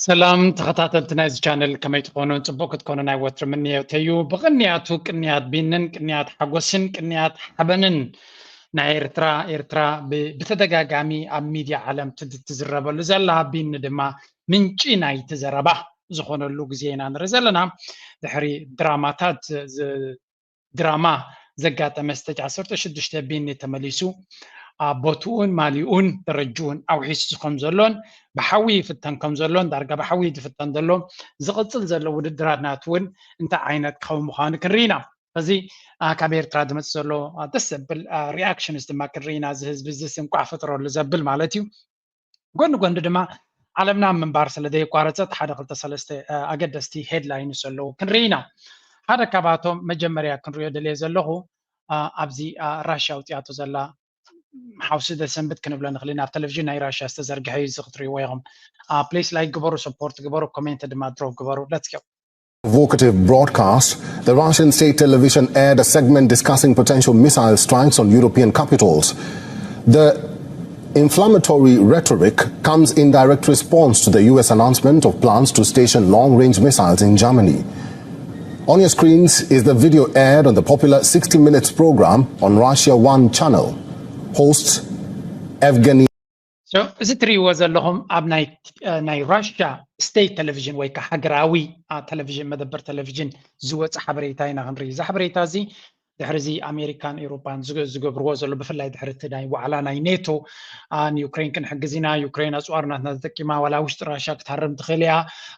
ሰላም ተኸታተልቲ ናይዚ ቻነል፣ ከመይ ትኾኑ? ጽቡቕ ክትኮኑ ናይ ወትሪ ምንዮተይ እዩ። ብቕንያቱ ቅንያት ቢንን ቅንያት ሓጎስን ቅንያት ሓበንን ናይ ኤርትራ፣ ኤርትራ ብ-፣ ብተደጋጋሚ ኣብ ሚድያ ዓለም ት-፣ ትዝረበሉ ዘላ፣ ቢኒ ድማ ምንጪ ናይቲ ዘረባ ዝኾነሉ ግዜ ኢና ንርኢ ዘለና። ድሕሪ ድራማታት ዝ-፣ ዝ-፣ ድራማ ዘጋጠመ ስቴጅ ዓሰርተ ሽዱሽተ ቢኒ ተመሊሱ ኣብ ቦትኡን ማሊኡን ደረጅኡን ኣውሒሱ ከም ዘሎን ብሓዊ ይፍተን ከም ዘሎን ዳርጋ ብሓዊ ዝፍተን ዘሎ ዝቕጽል ዘሎ ውድድራት ናቱ እውን እንታይ ዓይነት ክኸውን ምዃኑ ክንርኢ ኢና። እዚ፣ አ፣ ካብ ኤርትራ ዝመጽእ ዘሎ፣ አ፣ ደስ ዘብል፣ አ፣ ሪኣክሽንስ ድማ ክንርኢ ኢና። እዚ ህዝቢ እዚ እንቋዕ ፈጠረሉ ዘብል ማለት እዩ። ጎኒ ጎኒ ድማ ዓለምና ምንባር ስለ ዘየቋረጸት ሓደ ክልተ ሰለስተ፣ አ፣ ኣገደስቲ ሄድላይንስ ኣለዉ ክንርኢ ኢና። ሓደ ካብኣቶም መጀመርያ ክንሪኦ ደልየ ዘለኹ፣ አ፣ ኣብዚ፣ አ፣ ራሽያ ኣውጺኣቶ ዘላ ሓውሲ ደሰንብት ክንብሎ ንኽእል ኢና። ኣብ ቴሌቪዥን ናይ ራሽያ ዝተዘርግሐ እዩ፣ እዚ ክትርእይዎ ኢኹም። አ፣ ፕሊስ ላይክ ግበሩ፣ ሰፖርት ግበሩ፣ ኮሜንት ድማ ድሮፕ ግበሩ። Let's go. Provocative broadcast, the Russian state television aired a segment discussing potential missile strikes on European capitals. The inflammatory rhetoric comes in direct response to the U S announcement of plans to station long-range missiles in Germany. On your screens is the video aired on the popular sixty Minutes program on Russia One channel. Hosts Evgeny So፣ እዚ ትርእይዎ ዘለኹም ኣብ ናይ፣ እ፣ ናይ ራሽያ ስቴት ቴሌቪዥን ወይ ከዓ ሃገራዊ፣ አ፣ ቴሌቪዥን፣ መደበር ቴሌቪዥን ዝወፀ ሓበሬታ ኢና ክንርኢ። እዚ ሓበሬታ እዚ ድሕሪ እዚ ኣሜሪካን ኤውሮጳን ዝገ-፣ ዝገብርዎ ዘሎ፣ ብፍላይ ድሕሪ እቲ ናይ ዋዕላ ናይ ኔቶ፣ አ፣ ንዩክሬን ክንሕግዝ ኢና፣ ዩክሬን ኣፅዋር ናትና ተጠቂማ ዋላ ውሽጢ ራሽያ ክትሃርም ትኽእል እያ፣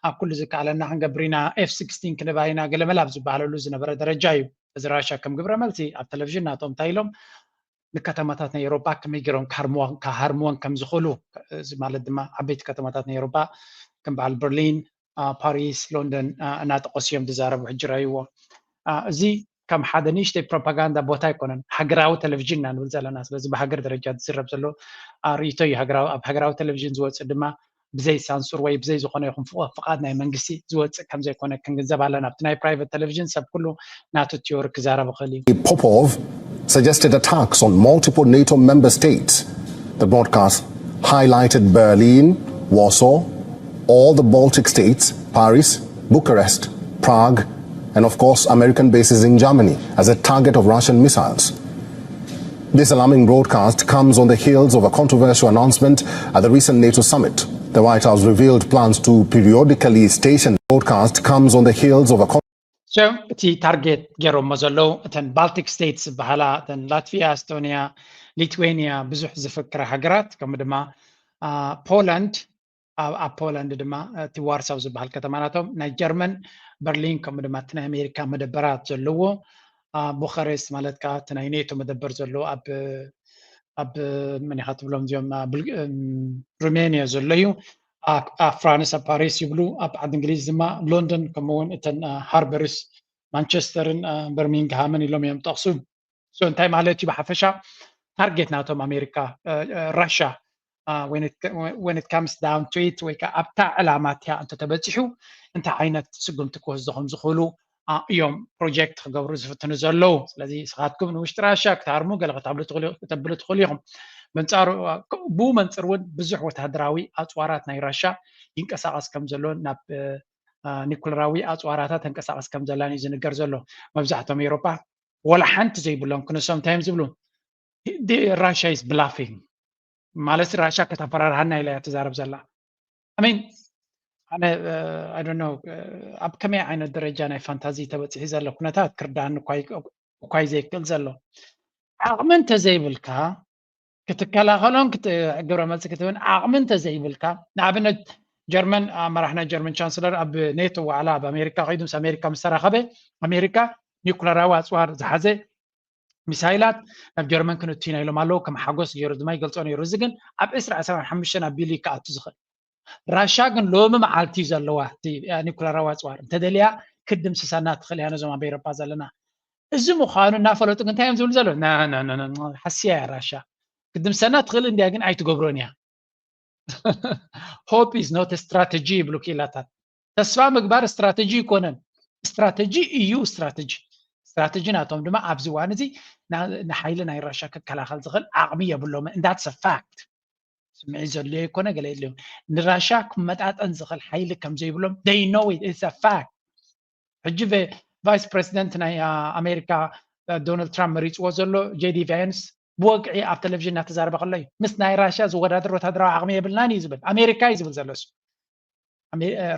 ኣብ ኩሉ ዝከኣለና ክንገብር ኢና፣ ኤፍ ሲክስቲን ክንህባ ኢና፣ ገለመለ ኣብ ዝበሃለሉ ዝነበረ ደረጃ እዩ። እዚ ራሽያ ከም ግብረ መልሲ ኣብ ቴሌቪዥን ናቶም እንታይ ኢሎም? ንከተማታት ናይ ኤውሮጳ ከመይ ገይሮም ክሃርምዋ-፣ ክሃርምወን ከም ዝኽእሉ፣ እዚ ማለት ድማ ዓበይቲ ከተማታት ናይ ኤውሮጳ ከም በዓል በርሊን፣ አ፣ ፓሪስ፣ ሎንደን፣ አ፣ እናጠቐሱ እዮም ዝዛረቡ። ሕጂ ረኣይዎ። አ፣ እዚ ከም ሓደ ንእሽተይ ፕሮፓጋንዳ ቦታ ኣይኮነን፣ ሃገራዊ ቴሌቪዥን ኢና ንብል ዘለና። ስለዚ ብሃገር ደረጃ ዝዝረብ ዘሎ፣ አ፣ ርእይቶ እዩ። ሃገራዊ፣ ኣብ ሃገራዊ ቴሌቪዥን ዝወፅእ ድማ ብዘይ ሳንሱር ወይ ብዘይ ዝኾነ ይኹን ፍቓ-፣ ፍቓድ ናይ መንግስቲ ዝወፅእ ከም ዘይኮነ ክንግንዘብ ኣለና። ኣብቲ ናይ ፕራይቨት ቴሌቪዥን ሰብ ኩሉ ናቱ ቲዮሪ ክዛረብ ይኽእል እዩ። Popov suggested attacks on multiple NATO member states. The broadcast highlighted Berlin, Warsaw, all the Baltic states, Paris, Bucharest, Prague, and of course American bases in Germany as a target of Russian missiles. This alarming broadcast comes on the heels of a controversial announcement at the recent NATO summit. The White House revealed plans to periodically station broadcast comes on the heels of a con- So፣ እቲ ታርጌት ገይሮሞ ዘለዉ እተን ባልቲክ ስቴትስ ዝበሃላ፣ እተን ላትቪያ፣ ኤስቶኒያ፣ ሊትዌኒያ፣ ብዙሕ ዝፍክራ ሃገራት፣ ከምኡ ድማ፣ አ፣ ፖላንድ፣ ኣብ፣ ኣብ ፖላንድ ድማ እቲ ዋርሳው ዝበሃል ከተማ ናቶም፣ ናይ ጀርመን በርሊን፣ ከምኡ ድማ እቲ ናይ ኣሜሪካ መደበራት ዘለዎ፣ አ፣ ቡኻሬስት ማለት ከዓ እቲ ናይ ኔቶ መደበር ዘለዎ ኣብ፣ ኣብ መን ኢኻ ትብሎም እዚኦም፣ አ፣ ብል-፣ እም፣ ሩሜንያ ዘሎ እዩ። አ-፣ ኣብ ፍራንስ ኣብ ፓሪስ ይብሉ፣ ኣብ ዓዲ እንግሊዝ ድማ ሎንደን፣ ከምኡ እውን እተን፣ አ፣ ሃርበርስ ማንቸስተርን፣ አ፣ በርሚንግሃምን ኢሎም እዮም ጠቕሱ። So እንታይ ማለት እዩ ብሓፈሻ ታርጌት ናቶም ኣሜሪካ፣ እ፣ እ፣ ራሻ፣ አ፣ when it፣ when it comes down to it፣ ወይ ከዓ ኣብታ ዕላማ እቲኣ እንተተበፂሑ እንታይ ዓይነት ስጉምቲ ክወስዱ ከም ዝኽእሉ፣ አ፣ እዮም ፕሮጀክት ክገብሩ ዝፍትኑ ዘለዉ። ስለዚ ንስኻትኩም ንውሽጢ ራሻ ክትሃርሙ ገለ ከተብሉ ትኽእሉ፣ ከተብሉ ትኽእሉ ኢኹም። በንጻሩ፣ አ፣ ብኡ መንጽር እውን ብዙሕ ወተሃደራዊ ኣጽዋራት ናይ ራሻ ይንቀሳቐስ ከም ዘሎ፣ ናብ፣ እ፣ አ፣ ኒኩለራዊ ኣጽዋራታ ተንቀሳቐስ ከም ዘላን እዩ ዝንገር ዘሎ። መብዛሕትኦም ኤውሮጳ ወላ ሓንቲ ዘይብሎም ክነሶም እንታይ እዮም ዝብሉ? Russia is bluffing ማለት ራሻ ከተፈራርሃና ኢላ እያ ትዛረብ ዘላ። I mean፣ ኣነ፣ እ፣ I don't know፣ እ፣ ኣብ ከመይ ዓይነት ደረጃ ናይ ፋንታዚ ተበፂሑ ዘሎ ኩነታት ክርዳኣኒ እኳ ይ-፣ እኳ እዩ ዘይክእል ዘሎ። ዓቕሚ እንተዘይብልካ ክትከላኸሎን ክት-፣ ግብረ መልሲ ክትህብን ዓቕሚ እንተዘይብልካ፣ ንኣብነት ጀርመን፣ ኣመራሕ ናይ ጀርመን ቻንስለር ኣብ ኔቶ ዋዕላ ኣብ ኣሜሪካ ከይዱ ምስ ኣሜሪካ ምስ ተራኸበ፣ ኣሜሪካ ኒኩለራዊ ኣፅዋር ዝሓዘ ሚሳይላት ናብ ጀርመን ክንእቱ ኢና ኢሎም ኣለዉ። ከም ሓጎስ ገይሩ ድማ ይገልጾ ነይሩ። እዚ ግን ኣብ ዕስራ ዕስራን ሓሙሽተን ኣቢሉ እዩ ክኣቱ ዝኽእል። ራሻ ግን ሎሚ መዓልቲ እዩ ዘለዋ እቲ፣ እ፣ ኒኩለራዊ ኣፅዋር። እንተደልያ ክድምስሰና ትኽእል እያ ነዞም ኣብ ኤውሮጳ ዘለና። እዚ ምዃኑ እናፈለጡ ግን እንታይ እዮም ዝብሉ ዘለዉ? ና፣ ና፣ ና፣ ና፣ ሓስያ እያ ራሻ። ክድምሰና ትኽእል እንድያ ግን ኣይትገብሮን እያ። Hope is not a strategy ይብሉ ክኢላታት። ተስፋ ምግባር ስትራተጂ ኣይኮነን። ስትራተጂ እዩ ስትራተጂ። ስትራተጂ ናቶም ድማ ኣብዚ እዋን እዚ ና-፣ ንሓይሊ ናይ ራሻ ክከላኸል ዝኽእል ዓቕሚ የብሎምን። And that's a fact። ስምዒት ዘድልዮ ኣይኮነ ገለ የድልዮም። ንራሻ ክመጣጠን ዝኽእል ሓይሊ ከም ዘይብሎም they know it is a fact። ሕጂ ቫይስ ፕሬዚደንት ናይ ኣሜሪካ ዶናልድ ትራምፕ መሪፅዎ ዘሎ ጄዲ ቫንስ ብወግዒ ኣብ ቴሌቪዥን እናተዛረበ ከሎ እዩ። ምስ ናይ ራሽያ ዝወዳደር ወታደራዊ ዓቕሚ የብልናን እዩ ዝብል። ኣሜሪካ እዩ ዝብል ዘሎ እሱ።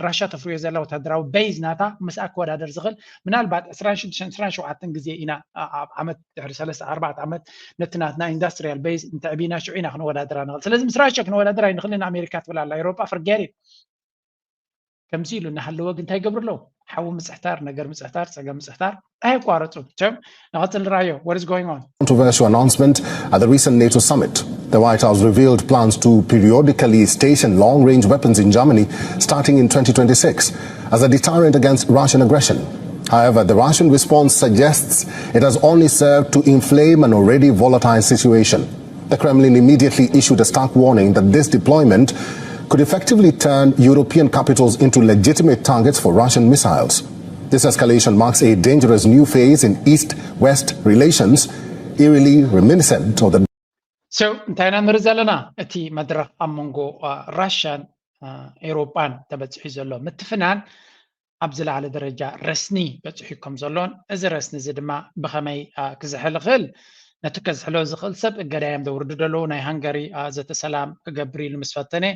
ራሽያ ተፍርዮ ዘላ ወታደራዊ ቤዝ ናታ ምስኣ ክወዳደር ዝኽእል ምናልባት ዕስራን ሽዱሽተን ዕስራን ሸውዓተን ግዜ ኢና ኣብ ዓመት ድሕሪ ሰለስተ ኣርባዕተ ዓመት ነቲ ናትና ኢንዳስትሪያል ቤዝ እንተዕቢና ሽዑ ኢና ክንወዳደራ ንኽእል። ስለዚ ምስ ራሽያ ክንወዳደር ኣይንኽእልን ኣሜሪካ ትብል ኣላ። ኤውሮጳ ፍርጌሪ ከምዚ ኢሉ እናሃለወ ግን እንታይ ይገብሩ ኣለዉ? ሓዊ ምፅሕታር፣ ነገር ምፅሕታር፣ ፀገም ምፅሕታር ኣየቋረፁ። ቸም ንቐፅል ንራዮ what is going on. Controversial announcement at the recent NATO summit. The White House revealed plans to periodically station long-range weapons in Germany starting in twenty twenty-six as a deterrent against Russian aggression. However, the Russian response suggests it has only served to inflame an already volatile situation. The Kremlin immediately issued a stark warning that this deployment could effectively turn European capitals into legitimate targets for Russian missiles. This escalation marks a dangerous new phase in East-West relations, eerily reminiscent of the So እንታይ ኢና ንርኢ ዘለና? እቲ መድረኽ ኣብ መንጎ ራሽያን ኤውሮጳን ተበፂሑ ዘሎ ምትፍናን ኣብ ዝለዓለ ደረጃ ረስኒ በፂሑ ከም ዘሎን እዚ ረስኒ እዚ ድማ ብኸመይ ክዝሕል ይኽእል ነቲ ከዝሕሎ ዝኽእል ሰብ እገዳ እዮም ዘውርዱ ዘለዉ። ናይ ሃንገሪ ዘተ ሰላም ክገብር ኢሉ ምስ ፈተነ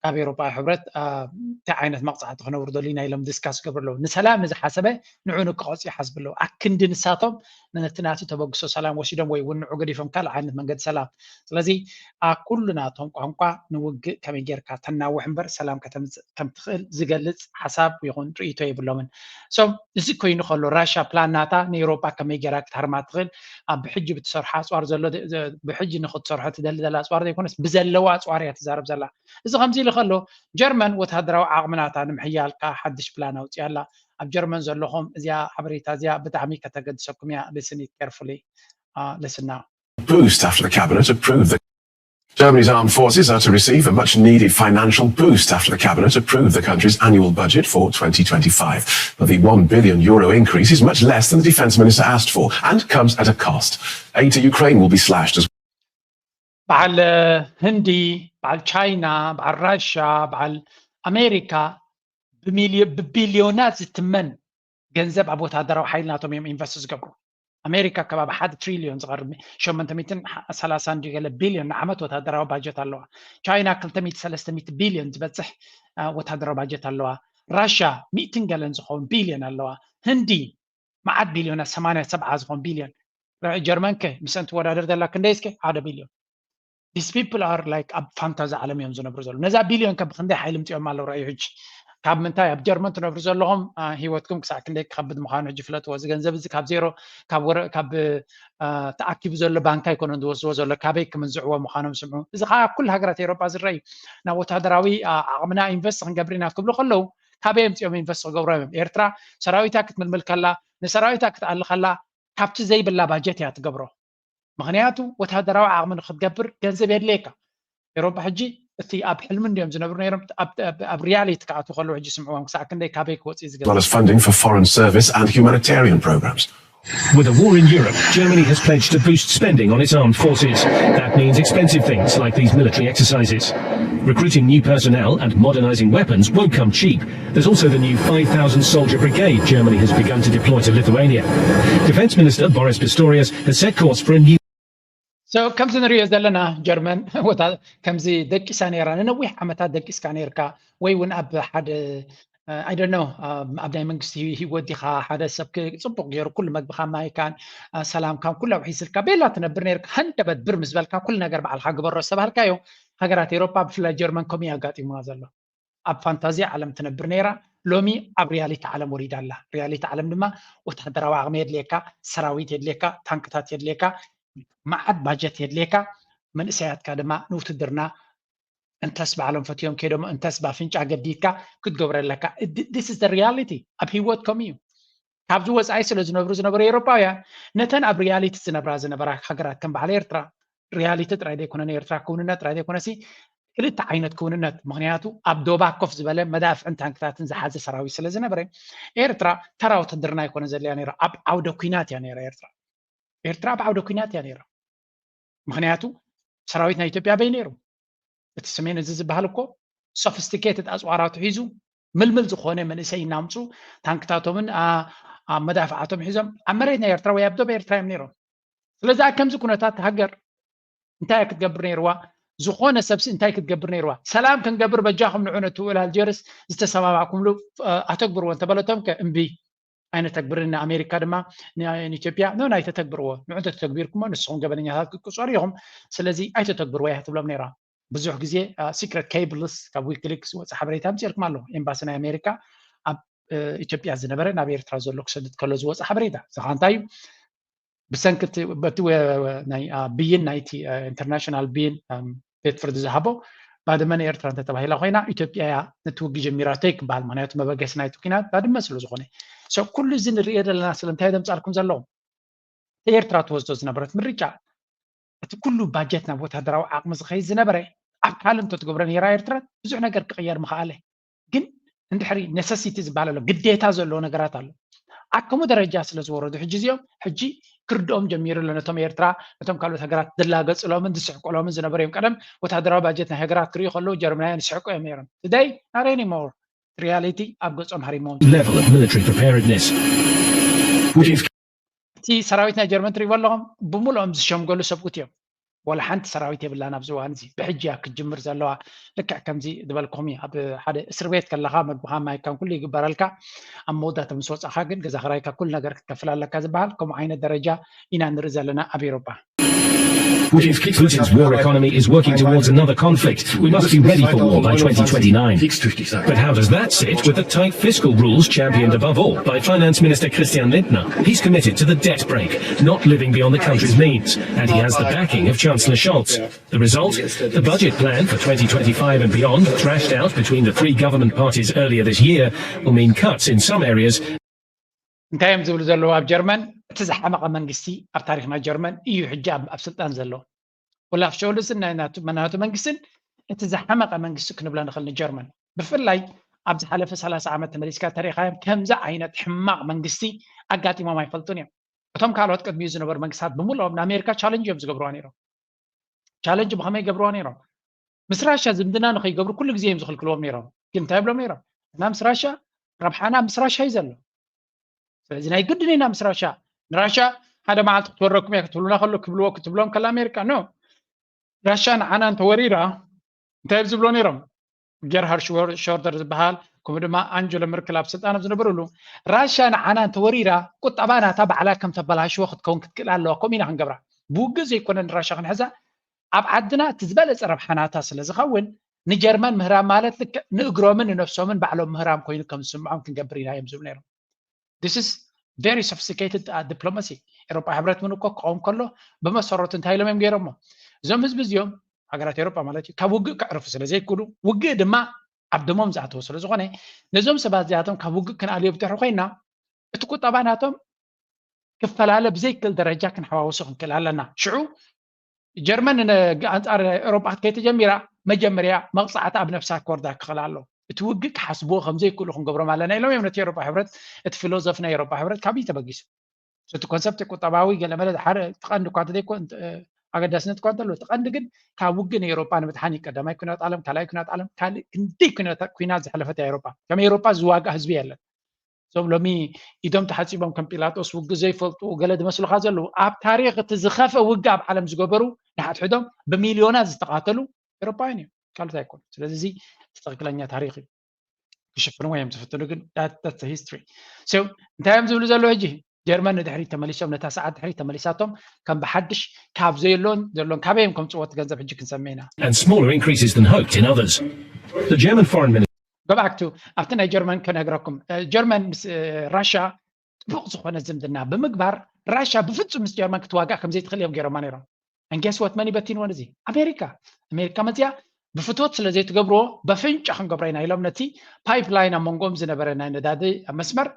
ካብ ኤውሮጳዊ ሕብረት እንታይ ዓይነት መቕፃዕቲ ክነውርደሉ ኢና ኢሎም ዲስካስ ገብሩ ኣለዉ። ንሰላም ንዝሓሰበ ንዑ ንክቐፁ ይሓስቡ ኣለዉ። ኣክንዲ ንሳቶም ነቲ ናቱ ተበግሶ ሰላም ወሲዶም ወይ እውን ንዑ ገዲፎም ካልእ ዓይነት መንገዲ ሰላም። ስለዚ ኣብ ኩሉ ናቶም ቋንቋ ንውግእ ከመይ ጌርካ ተናውሕ እምበር ሰላም ከተምፅእ ከም ትኽእል ዝገልፅ ሓሳብ ይኹን ርእይቶ የብሎምን። So እዚ ኮይኑ ከሎ ራሻ ፕላን ናታ ንኤውሮጳ ከመይ ጌራ ክትሃርማ ትኽእል ኣብ ብሕጂ ብትሰርሖ ኣፅዋር ዘሎ ብሕጂ ንክትሰርሖ ትደሊ ዘላ ኣፅዋር ዘይኮነስ ብዘለዋ ኣፅዋር እያ ትዛረብ ዘላ። እዚ ከምዚ ኢሉ ከሎ ጀርመን ወታደራዊ ዓቕሚ ናታ ንምሕያል ከኣ ሓድሽ ፕላን ኣውፂኣ ኣላ። ኣብ ጀርመን ዘለኹም እዚኣ ሓበሬታ እዚኣ ብጣዕሚ ከተገድሰኩም እያ። Listen it carefully. Listen now. Boost after the cabinet approved the Germany's armed forces are to receive a much needed financial boost after the cabinet approved the country's annual budget for twenty twenty-five. But the one billion euro increase is much less than the defense minister asked for and comes at a cost. Aid to Ukraine will be slashed as በዓል ህንዲ፣ በዓል ቻይና፣ በዓል ራሻ፣ በዓል ኣሜሪካ ብቢልዮናት ዝትመን ገንዘብ ኣብ ወታደራዊ ሓይሊ ናቶም እዮም ኢንቨስት ዝገብሩ። ኣሜሪካ ከባቢ ሓደ ትሪልዮን ዝቐርብ ሸሞንተ ሚእትን ሰላሳን ድዩ ገለ ቢልዮን ንዓመት ወታደራዊ ባጀት ኣለዋ። ቻይና ክልተ ሚእቲ ሰለስተ ሚእቲ ቢልዮን ዝበፅሕ ወታደራዊ ባጀት ኣለዋ። ራሻ ሚእትን ገለን ዝኸውን ቢልዮን ኣለዋ። ህንዲ መዓት ቢልዮናት ሰማንያ ሰብዓ ዝኾን ቢልዮን ጀርመን ከ ምስአን ትወዳደር ዘላ ክንደይ እስከ ሓደ ቢልዮን። These people are like ኣብ ፋንታዚ ዓለም እዮም ዝነብሩ ዘለዉ። ነዛ ቢልዮን ከ ብክንደይ ሓይሊ ምፅኦም ኣለዉ ረኣዩ ሕጂ። ካብ ምንታይ ኣብ ጀርመን ትነብሩ ዘለኹም ህይወትኩም ክሳዕ ክንደይ ክኸብድ ምዃኑ ሕጂ ፍለጥዎ። እዚ ገንዘብ እዚ ካብ ዜሮ ካብ ወረ ካብ ተኣኪቡ ዘሎ ባንክ ኣይኮነን ዝወስድዎ ዘሎ ካበይ ክምንዝዕዎ ምዃኖም ስምዑ። እዚ ከዓ ኣብ ኩሉ ሃገራት ኤውሮጳ ዝረአ እዩ። ናብ ወታደራዊ ዓቕምና ኢንቨስት ክንገብር ኢና ክብሉ ከለዉ ካበይ ኣምፂኦም ኢንቨስት ክገብሩ እዮም። ኤርትራ ሰራዊታ ክትምልምል ከላ ንሰራዊታ ክትኣሊ ከላ ካብቲ ዘይብላ ባጀት እያ ትገብሮ። ምኽንያቱ ወታደራዊ ዓቕሚ ንክትገብር ገንዘብ የድልየካ። ኤሮፓ ሕጂ እቲ ኣብ ሕልሚ እንዲዮም ዝነብሩ ነይሮም ኣብ ሪያሊቲ ክኣትዉ ከለዉ ሕጂ ስምዕዎም ክሳዕ ክንደይ ካበይ ክወፅእ እዩ ዝገብር funding for foreign service and humanitarian programs. With a war in Europe, Germany has pledged to boost spending on its armed forces. That means expensive things like these military exercises. Recruiting new personnel and modernizing weapons won't come cheap. There's also the new five thousand soldier brigade Germany has begun to deploy to Lithuania. Defense Minister Boris Pistorius has set course for a new So ከምዚ ንሪኦ ዘለና ጀርመን ወታ ከምዚ ደቂሳ ነይራ ንነዊሕ ዓመታት ደቂስካ ነይርካ ወይ እውን ኣብ ሓደ I don't know ኣብ ናይ መንግስቲ ህይወት ዲኻ ሓደ ሰብ ጽቡቕ ገይሩ ኩሉ መግብኻ ማይካን ሰላምካን ኩሉ ኣውሒስልካ ቤላ ትነብር ነይርካ ሃንደበት ብር ምስ በልካ ኩሉ ነገር ባዕልካ ግበሮ ዝተባሃልካዮ ሃገራት ኤሮፓ ብፍላይ ጀርመን ከምኡ ኣጋጢሙና ዘሎ ኣብ ፋንታዚ ዓለም ትነብር ነይራ ሎሚ ኣብ ሪያሊቲ ዓለም ወሪዳ ኣላ ሪያሊቲ ዓለም ድማ ወታደራዊ ዓቕሚ የድልየካ ሰራዊት የድልየካ ታንክታት የድልየካ መዓት ባጀት የድልየካ መንእሰያትካ ድማ ንውትድርና እንተስ ባዕሎም ፈትዮም ከይዶም እንተስ ባፍንጫ ገዲድካ ክትገብሮ ኣለካ this is the reality ኣብ ህይወት ከምኡ እዩ ካብዚ ወፃኢ ስለ ዝነብሩ ዝነበሩ ኤውሮጳውያን ነተን ኣብ ሪያሊቲ ዝነብራ ዝነበራ ሃገራት ከም በዓል ኤርትራ ሪያሊቲ ጥራይ ዘይኮነ ንኤርትራ ክውንነት ጥራይ ዘይኮነሲ ክልተ ዓይነት ክውንነት ምክንያቱ ኣብ ዶባ ኮፍ ዝበለ መዳፍዕን ታንክታትን ዝሓዘ ሰራዊት ስለ ዝነበረ ኤርትራ ተራ ውትድርና ኣይኮነ ዘድልያ ነይራ ኣብ ዓውደ ኩናት እያ ነይራ ኤርትራ ኤርትራ ኣብ ዓውደ ኩናት እያ ነይራ ምክንያቱ ሰራዊት ናይ ኢትዮጵያ በይ ነይሩ እቲ ሰሜን እዚ ዝበሃል እኮ ሶፊስቲኬትድ ኣፅዋራቱ ሒዙ ምልምል ዝኾነ መንእሰይ እናምፁ ታንክታቶምን ኣ- ኣብ መዳፍዓቶም ሒዞም ኣብ መሬት ናይ ኤርትራ ወይ ኣብ ዶብ ኤርትራ እዮም ነይሮም። ስለዚ ኣብ ከምዚ ኩነታት ሃገር እንታይ ክትገብር ነይርዋ? ዝኾነ ሰብሲ እንታይ ክትገብር ነይርዋ? ሰላም ክንገብር በጃኹም ንዑ ነቲ ውዕል ኣልጀርስ ዝተሰማማዕኩምሉ እ፣ ኣተግብርዎ እንተበለቶም ከ እምቢ ኣይነተግብርን። ንኣሜሪካ ድማ ንኢትዮጵያ ኖ ኣይተተግብርዎ፣ ንዑ እንተተግቢርኩሞ ንስኹም ገበነኛታት ክትቁፀሩ ኢኹም፣ ስለዚ ኣይተተግብርዎ እያ ትብሎም ነይራ። ብዙሕ ግዜ ሲክረት ኬብልስ ካብ ዊኪሊክስ ዝወፀ ሓበሬታ ምፅእልኩም ኣለኹ። ኤምባሲ ናይ ኣሜሪካ ኣብ እ፣ ኢትዮጵያ ዝነበረ ናብ ኤርትራ ዘሎ ክሰድድ ከሎ ዝወፀ ሓበሬታ እዚ ከዓ እንታይ እዩ? ብሰንኪ እቲ በቲ ወ- ወ- ናይ ኣ፣ ብይን ናይቲ እ፣ ኢንተርናሽናል ብይን እም፣ ቤት ፍርዲ ዝሃቦ ባድመ ንኤርትራ እንተተባሂላ ኮይና ኢትዮጵያ እያ ነቲ ውግእ ጀሚራቶ ይክበሃል። ምክንያቱ መበገሲ ናይቲ ኩናት ባድመ ስለ ዝኾነ። So ኩሉ እዚ ንርእዮ ዘለና ስለምንታይ ዘምፃልኩም ዘለዉ? ኤርትራ ትወስዶ ዝነበረት ምርጫ እቲ ኩሉ ባጀት ናብ ወታደራዊ ዓቕሚ ዝኸይድ ዝነበረ ኣብ ካልእ እንተትገብሮ ነይራ ኤርትራ ብዙሕ ነገር ክቕየር ምኽኣለ። ግን እንድሕሪ ነሰሲቲ ዝበሃል ኣሎ ግዴታ ዘለዎ ነገራት ኣሎ። ኣብ ከምኡ ደረጃ ስለ ዝወረዱ ሕጂ እዚኦም ሕጂ ክርድኦም ጀሚሩ ኣሎ ነቶም ኤርትራ ነቶም ካልኦት ሃገራት ዝላገፅሎምን ዝስሕቁሎምን ዝነበሩ እዮም። ቀደም ወታደራዊ ባጀት ናይ ሃገራት ክርእዩ ከለዉ ጀርመናውያን ይስሕቁ እዮም ነይሮም። Today not anymore። ሪያሊቲ ኣብ ገጾም ሃሪሞም level of military preparedness, which is እቲ ሰራዊት ናይ ጀርመን ትሪእዎ ኣለኹም ብምልኦም ዝሸምገሉ ሰብኡት እዮም። ወላ ሓንቲ ሰራዊት የብላን ኣብዚ እዋን እዚ ብሕጂ እያ ክትጅምር ዘለዋ። ልክዕ ከምዚ ዝበልኩም እዩ ኣብ ሓደ እስር ቤት ከለኻ መግብኻ ማይካን ኩሉ ይግበረልካ። ኣብ መወዳእታ ምስ ወፃእኻ ግን ገዛ ክራይካ ኩሉ ነገር ክትከፍል ኣለካ ዝበሃል ከምኡ ዓይነት ደረጃ ኢና ንርኢ ዘለና ኣብ ኤሮፓ። which is Putin's war economy is working towards another conflict. We must be ready for war by twenty twenty-nine. But how does that sit with the tight fiscal rules championed above all by Finance Minister Christian Lindner? He's committed to the debt brake, not living beyond the country's means, and he has the backing of Chancellor Scholz. The result? The budget plan for twenty twenty-five and beyond, thrashed out between the three government parties earlier this year, will mean cuts in some areas. እንታይ እዮም ዝብሉ ዘለዉ ኣብ ጀርመን? እቲ ዝሓመቐ መንግስቲ ኣብ ታሪክ ናይ ጀርመን እዩ ሕጂ ኣብ ኣብ ስልጣን ዘሎ። ኦላፍ ሾልስን ናይ ናቱ ናቱ መንግስትን እቲ ዝሓመቐ መንግስቲ ክንብሎ ንኽእል ንጀርመን። ብፍላይ ኣብ ዝሓለፈ ሰላሳ ዓመት ተመሊስካ ተሪኻዮም ከምዚ ዓይነት ሕማቕ መንግስቲ ኣጋጢሞም ኣይፈልጡን እዮም። እቶም ካልኦት ቅድሚኡ ዝነበሩ መንግስታት ብምልኦም ንኣሜሪካ ቻለንጅ እዮም ዝገብርዋ ነይሮም። ቻለንጅ ብኸመይ ይገብርዋ ነይሮም? ምስ ራሻ ዝምድና ንኸይገብሩ ኩሉ ግዜ እዮም ዝኽልክልዎም ነይሮም። ግን እንታይ ይብሎም ነይሮም? እና ምስ ራሻ ረብሓና ምስ ራሻ እዩ ዘሎ። ስለዚ ናይ ግድን ኢና ምስ ራሻ ንራሻ ሓደ መዓልቲ ክትወረኩም እያ ክትብሉና ከሎ ክብልዎ ክትብሎም ከላ ኣሜሪካ ኖ ራሻ ንዓና እንተወሪራ እንታይ ዝብሎ ነይሮም? ጌርሃርድ ሽወር- ሾርደር ዝበሃል ከምኡ ድማ ኣንጀሎ መርክል ኣብ ስልጣን ኣብ ዝነበሩሉ ራሻ ንዓና እንተወሪራ ቁጠባ ናታ ባዕላ ከም ተበላሽዎ ክትከውን ክትክእል ኣለዋ። ከምኡ ኢና ክንገብራ ብውግእ ዘይኮነ ንራሻ ክንሕዛ ኣብ ዓድና እቲ ዝበለፀ ረብሓ ናታ ስለ ዝኸውን ንጀርመን ምህራም ማለት ልክዕ ንእግሮምን ንነብሶምን ባዕሎም ምህራም ኮይኑ ከም ዝስምዖም ክንገብር ኢና እዮም ዝብሉ ነይሮም። This is very sophisticated diplomacy። ኤሮጳ ሕብረት እውን እኮ ክኸውን ከሎ ብመሰረቱ እንታይ ኢሎም እዮም ገይሮሞ? እዞም ህዝቢ እዚኦም ሃገራት ኤሮጳ ማለት እዩ ካብ ውግእ ክዕርፉ ስለ ዘይክእሉ ውግእ ድማ ኣብ ደሞም ዝኣተወ ስለ ዝኾነ ነዞም ሰባት እዚኣቶም ካብ ውግእ ክንኣልዮ ብድሕሪ ኮይና እቲ ቁጠባ ናቶም ክፈላለ ብዘይክእል ደረጃ ክንሓዋውሶ ክንክእል ኣለና። ሽዑ ጀርመን ኣንፃር ኤሮጳ ክትከይድ ተጀሚራ መጀመርያ መቕፃዕቲ ኣብ ነፍሳ ክወርዳ ክኽእል ኣሎ። እቲ ውግእ ክሓስብዎ ከም ዘይክእሉ ክንገብሮም ኣለና ኢሎም እዮም ነቲ ኤሮጳ ሕብረት እቲ ፊሎዞፊ ናይ ኤሮጳ ሕብረት ካብዩ ተበጊሱ። እቲ ኮንሰፕት ቁጠባዊ ገለመለ ሓደ ትቐንዲ እኳ እንተዘይኮን ኣገዳስነት እኳ እንተሎ ትቐንዲ ግን ካብ ውግእ ንኤሮጳ ንምድሓን እዩ። ቀዳማይ ኩናት ዓለም፣ ካልኣይ ኩናት ዓለም፣ ካልእ ክንደይ ኩናት ኩናት ዝሓለፈት እያ ኤሮጳ። ከም ኤሮጳ ዝዋጋእ ህዝቢ የለን። እዞም ሎሚ ኢዶም ተሓፂቦም ከም ጲላጦስ ውግእ ዘይፈልጡ ገለ ዝመስሉካ ዘለዉ ኣብ ታሪክ እቲ ዝኸፈ ውግእ ኣብ ዓለም ዝገበሩ ንሓድሕዶም ብሚልዮናት ዝተቃተሉ ኤሮፓውያን እዮም። ካልኦት ኣይኮኑ። ስለዚ እዚ ትክክለኛ ታሪክ እዩ። ክሽፍንዎ እዮም ዝፍትኑ ግን that's the history። So እንታይ እዮም ዝብሉ ዘለዉ ሕጂ? ጀርመን ንድሕሪት ተመሊሶም ነታ ሰዓት ድሕሪት ተመሊሳቶም ከም ብሓድሽ ካብ ዘየሎን ዘሎን ካበይ እዮም ከምፅዎ እቲ ገንዘብ ሕጂ ክንሰምዕ ኢና። and smaller increases than hoped in others. The German foreign minister Go back to ኣብቲ ናይ ጀርመን ክነግረኩም ጀርመን ምስ ራሻ ጥቡቕ ዝኾነ ዝምድና ብምግባር ራሻ ብፍፁም ምስ ጀርመን ክትዋጋእ ከምዘይትኽእል እዮም ገይሮማ ነይሮም። And guess what መን ይበቲንወን እዚ ኣሜሪካ። ኣሜሪካ መፅያ ብፍትወት ስለ ዘይትገብርዎ በፍንጫ ክንገብሮ ኢና ኢሎም ነቲ ፓይፕላይን ኣብ መንጎኦም ዝነበረ ናይ ነዳዲ መስመር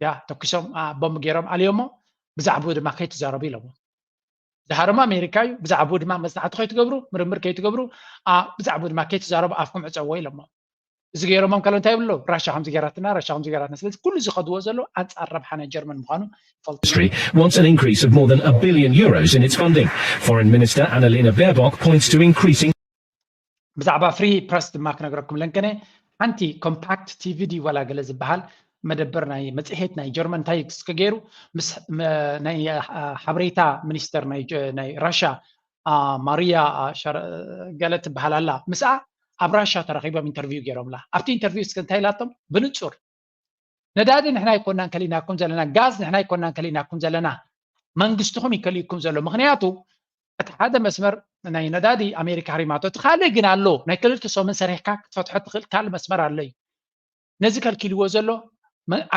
ያ ተኩሶም ቦምብ ገይሮም ኣልዮሞ ብዛዕባኡ ድማ ከይትዛረቡ ኢሎሞ። ዝሃረሙ ኣሜሪካ እዩ። ብዛዕባኡ ድማ መፅናዕቲ ከይትገብሩ ምርምር ከይትገብሩ ብዛዕባኡ ድማ ከይትዛረቡ ኣፍኩም ዕፀዎ ኢሎሞ። እዚ ገይሮሞም ከሎ እንታይ ይብሉ? ራሻ ከምዚ ገይራትና ራሻ ከምዚ ገይራትና። ስለዚ ኩሉ ዝኸድዎ ዘሎ ኣንፃር ረብሓ ናይ ጀርመን ምዃኑ ይፈልጡ። Ministry wants an increase of more than a billion euros in its funding. Foreign Minister Annalena Baerbock points to increasing ብዛዕባ ፍሪ ፕረስ ድማ ክነግረኩም ለንከነ ሓንቲ ኮምፓክት ቲቪ ድዩ ዋላ ገለ ዝበሃል መደበር ናይ መጽሔት ናይ ጀርመን እንታይ እስከ ገይሩ ምስ ናይ ሓበሬታ ሚኒስተር ናይ ራሻ ማሪያ ገለ ትበሃል ኣላ ምስኣ ኣብ ራሻ ተራኺቦም ኢንተርቪው ገይሮምላ ኣብቲ ኢንተርቪው እስከ እንታይ ኢላቶም ብንጹር ነዳዲ ንሕና ኣይኮናን ከሊእናኩም ዘለና ጋዝ ንሕና ኣይኮናን ከሊእናኩም ዘለና መንግስትኹም ይከሊእኩም ዘሎ ምክንያቱ እቲ ሓደ መስመር ናይ ነዳዲ ኣሜሪካ ሃሪማቶ እቲ ካልእ ግን ኣሎ ናይ ክልተ ሰሙን ሰሪሕካ ክትፈትሖ ትኽእል ካልእ መስመር ኣሎ እዩ ነዚ ከልኪልዎ ዘሎ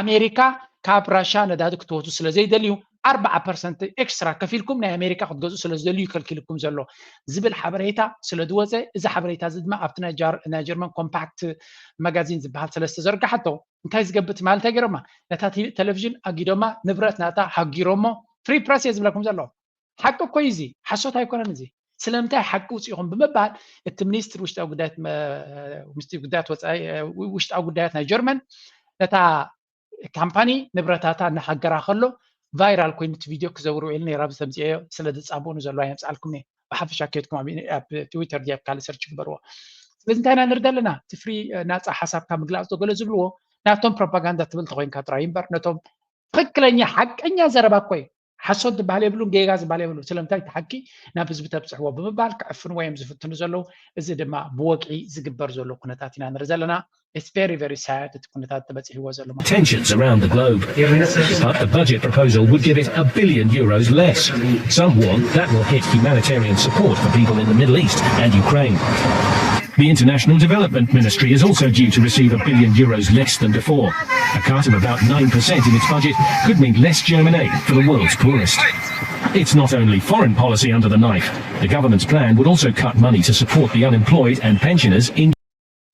ኣሜሪካ ካብ ራሻ ነዳዲ ክትወቱ ስለ ዘይደልዩ ኣርባዓ ፐርሰንት ኤክስትራ ከፊልኩም ናይ ኣሜሪካ ክትገዝኡ ስለ ዝደልዩ ከልኪልኩም ዘሎ ዝብል ሓበሬታ ስለ ዝወፀ እዚ ሓበሬታ እዚ ድማ ኣብቲ ናይ ጀርመን ኮምፓክት መጋዚን ዝበሃል ስለ ዝተዘርጋሓቶ እንታይ ዝገብር ትማል እንታይ ገይሮማ ነታ ቴሌቪዥን ኣጊዶማ ንብረት ናታ ሃጊሮሞ ፍሪ ፕረስ እየ ዝብለኩም ዘሎ ሓቂ እኮ እዚ ሓሶት ኣይኮነን እዚ ስለምንታይ ሓቂ ውፅኢኹም ብምባል እቲ ሚኒስትር ውሽጣዊ ጉዳያት ውሽጣዊ ጉዳያት ናይ ጀርመን ነታ ካምፓኒ ንብረታታ እናሃገራ ከሎ ቫይራል ኮይኑ እቲ ቪድዮ ክዘውር ውዒሉ ነይራ ብተምፅኦ ስለ ዝፃብኡኒ ዘለዋ የምፅኣልኩም እየ ብሓፈሻ ከድኩም ኣብ ትዊተር ድያ ካልእ ሰርች ግበርዎ ስለዚ እንታይ ኢና ንርኢ ዘለና እቲ ፍሪ ናፃ ሓሳብካ ምግላፅ ዶ ገለ ዝብልዎ ናቶም ፕሮፓጋንዳ ትብል ተኮይንካ ጥራይ እምበር ነቶም ትክክለኛ ሓቀኛ ዘረባ እኮ እዩ ሓሶት ዝበሃል የብሉን ጌጋ ዝበሃል የብሉን ስለምንታይ እቲ ሓቂ ናብ ህዝቢ ተብፅሕዎ ብምባል ክዕፍንዎ እዮም ዝፍትኑ ዘለዉ እዚ ድማ ብወግዒ ዝግበር ዘሎ ኩነታት ኢና ንርኢ ዘለና It's very, very sad እቲ ኩነታት ተበፂሕዎ ዘሎ ማለት እዩ። Tensions around the globe. But the budget proposal would give it a billion euros less. Some warn that will hit humanitarian support for people in the Middle East and Ukraine. The International Development Ministry is also due to receive a billion euros less than before. A cut of about nine percent in its budget could mean less German aid for the world's poorest. It's not only foreign policy under the knife. The government's plan would also cut money to support the unemployed and pensioners in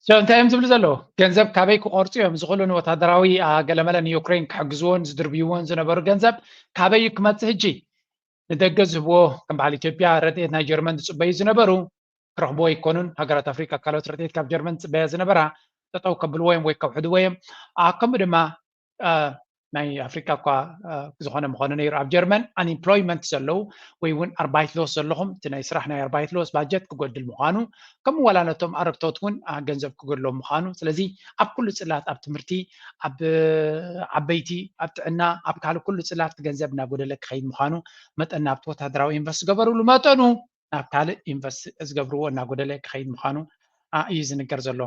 So እንታይ እዮም ዝብሉ ዘለዉ? ገንዘብ ካበይ ክቆርጹ እዮም? እዚ ኩሉ ንወታደራዊ ገለመለ ንዩክሬን ክሕግዝዎን ዝድርብይዎን ዝነበሩ ገንዘብ ካበይ እዩ ክመጽእ ሕጂ? ንደገ ዝህብዎ ከም በዓል ኢትዮጵያ ረድኤት ናይ ጀርመን ዝጽበዩ ዝነበሩ ክረኽብዎ ኣይኮኑን። ሃገራት ኣፍሪቃ ካልኦት ረድኤት ካብ ጀርመን ዝጽበያ ዝነበራ ጠጠው ከብልዎ እዮም ወይ ከውሕድዎ እዮም። ከምኡ ድማ ናይ ኣፍሪካ እኳ ዝኾነ ምኾነ ነይሩ ኣብ ጀርመን ኣንኤምፕሎይመንት ዘለዉ ወይ እውን ኣርባይት ሎስ ዘለኹም እቲ ናይ ስራሕ ናይ ኣርባይት ሎስ ባጀት ክጎድል ምዃኑ ከምኡ ዋላ ነቶም ኣረግቶት እውን ገንዘብ ክጎድሎም ምዃኑ ስለዚ ኣብ ኩሉ ፅላት ኣብ ትምህርቲ ኣብ ዓበይቲ ኣብ ጥዕና ኣብ ካልእ ኩሉ ፅላት ገንዘብ እናጎደለ ክኸይድ ምዃኑ መጠን ናብቲ ወታደራዊ ኢንቨስት ዝገበርሉ መጠኑ ናብ ካልእ ኢንቨስት ዝገብርዎ እናጎደለ ክኸይድ ምዃኑ እዩ ዝንገር ዘሎ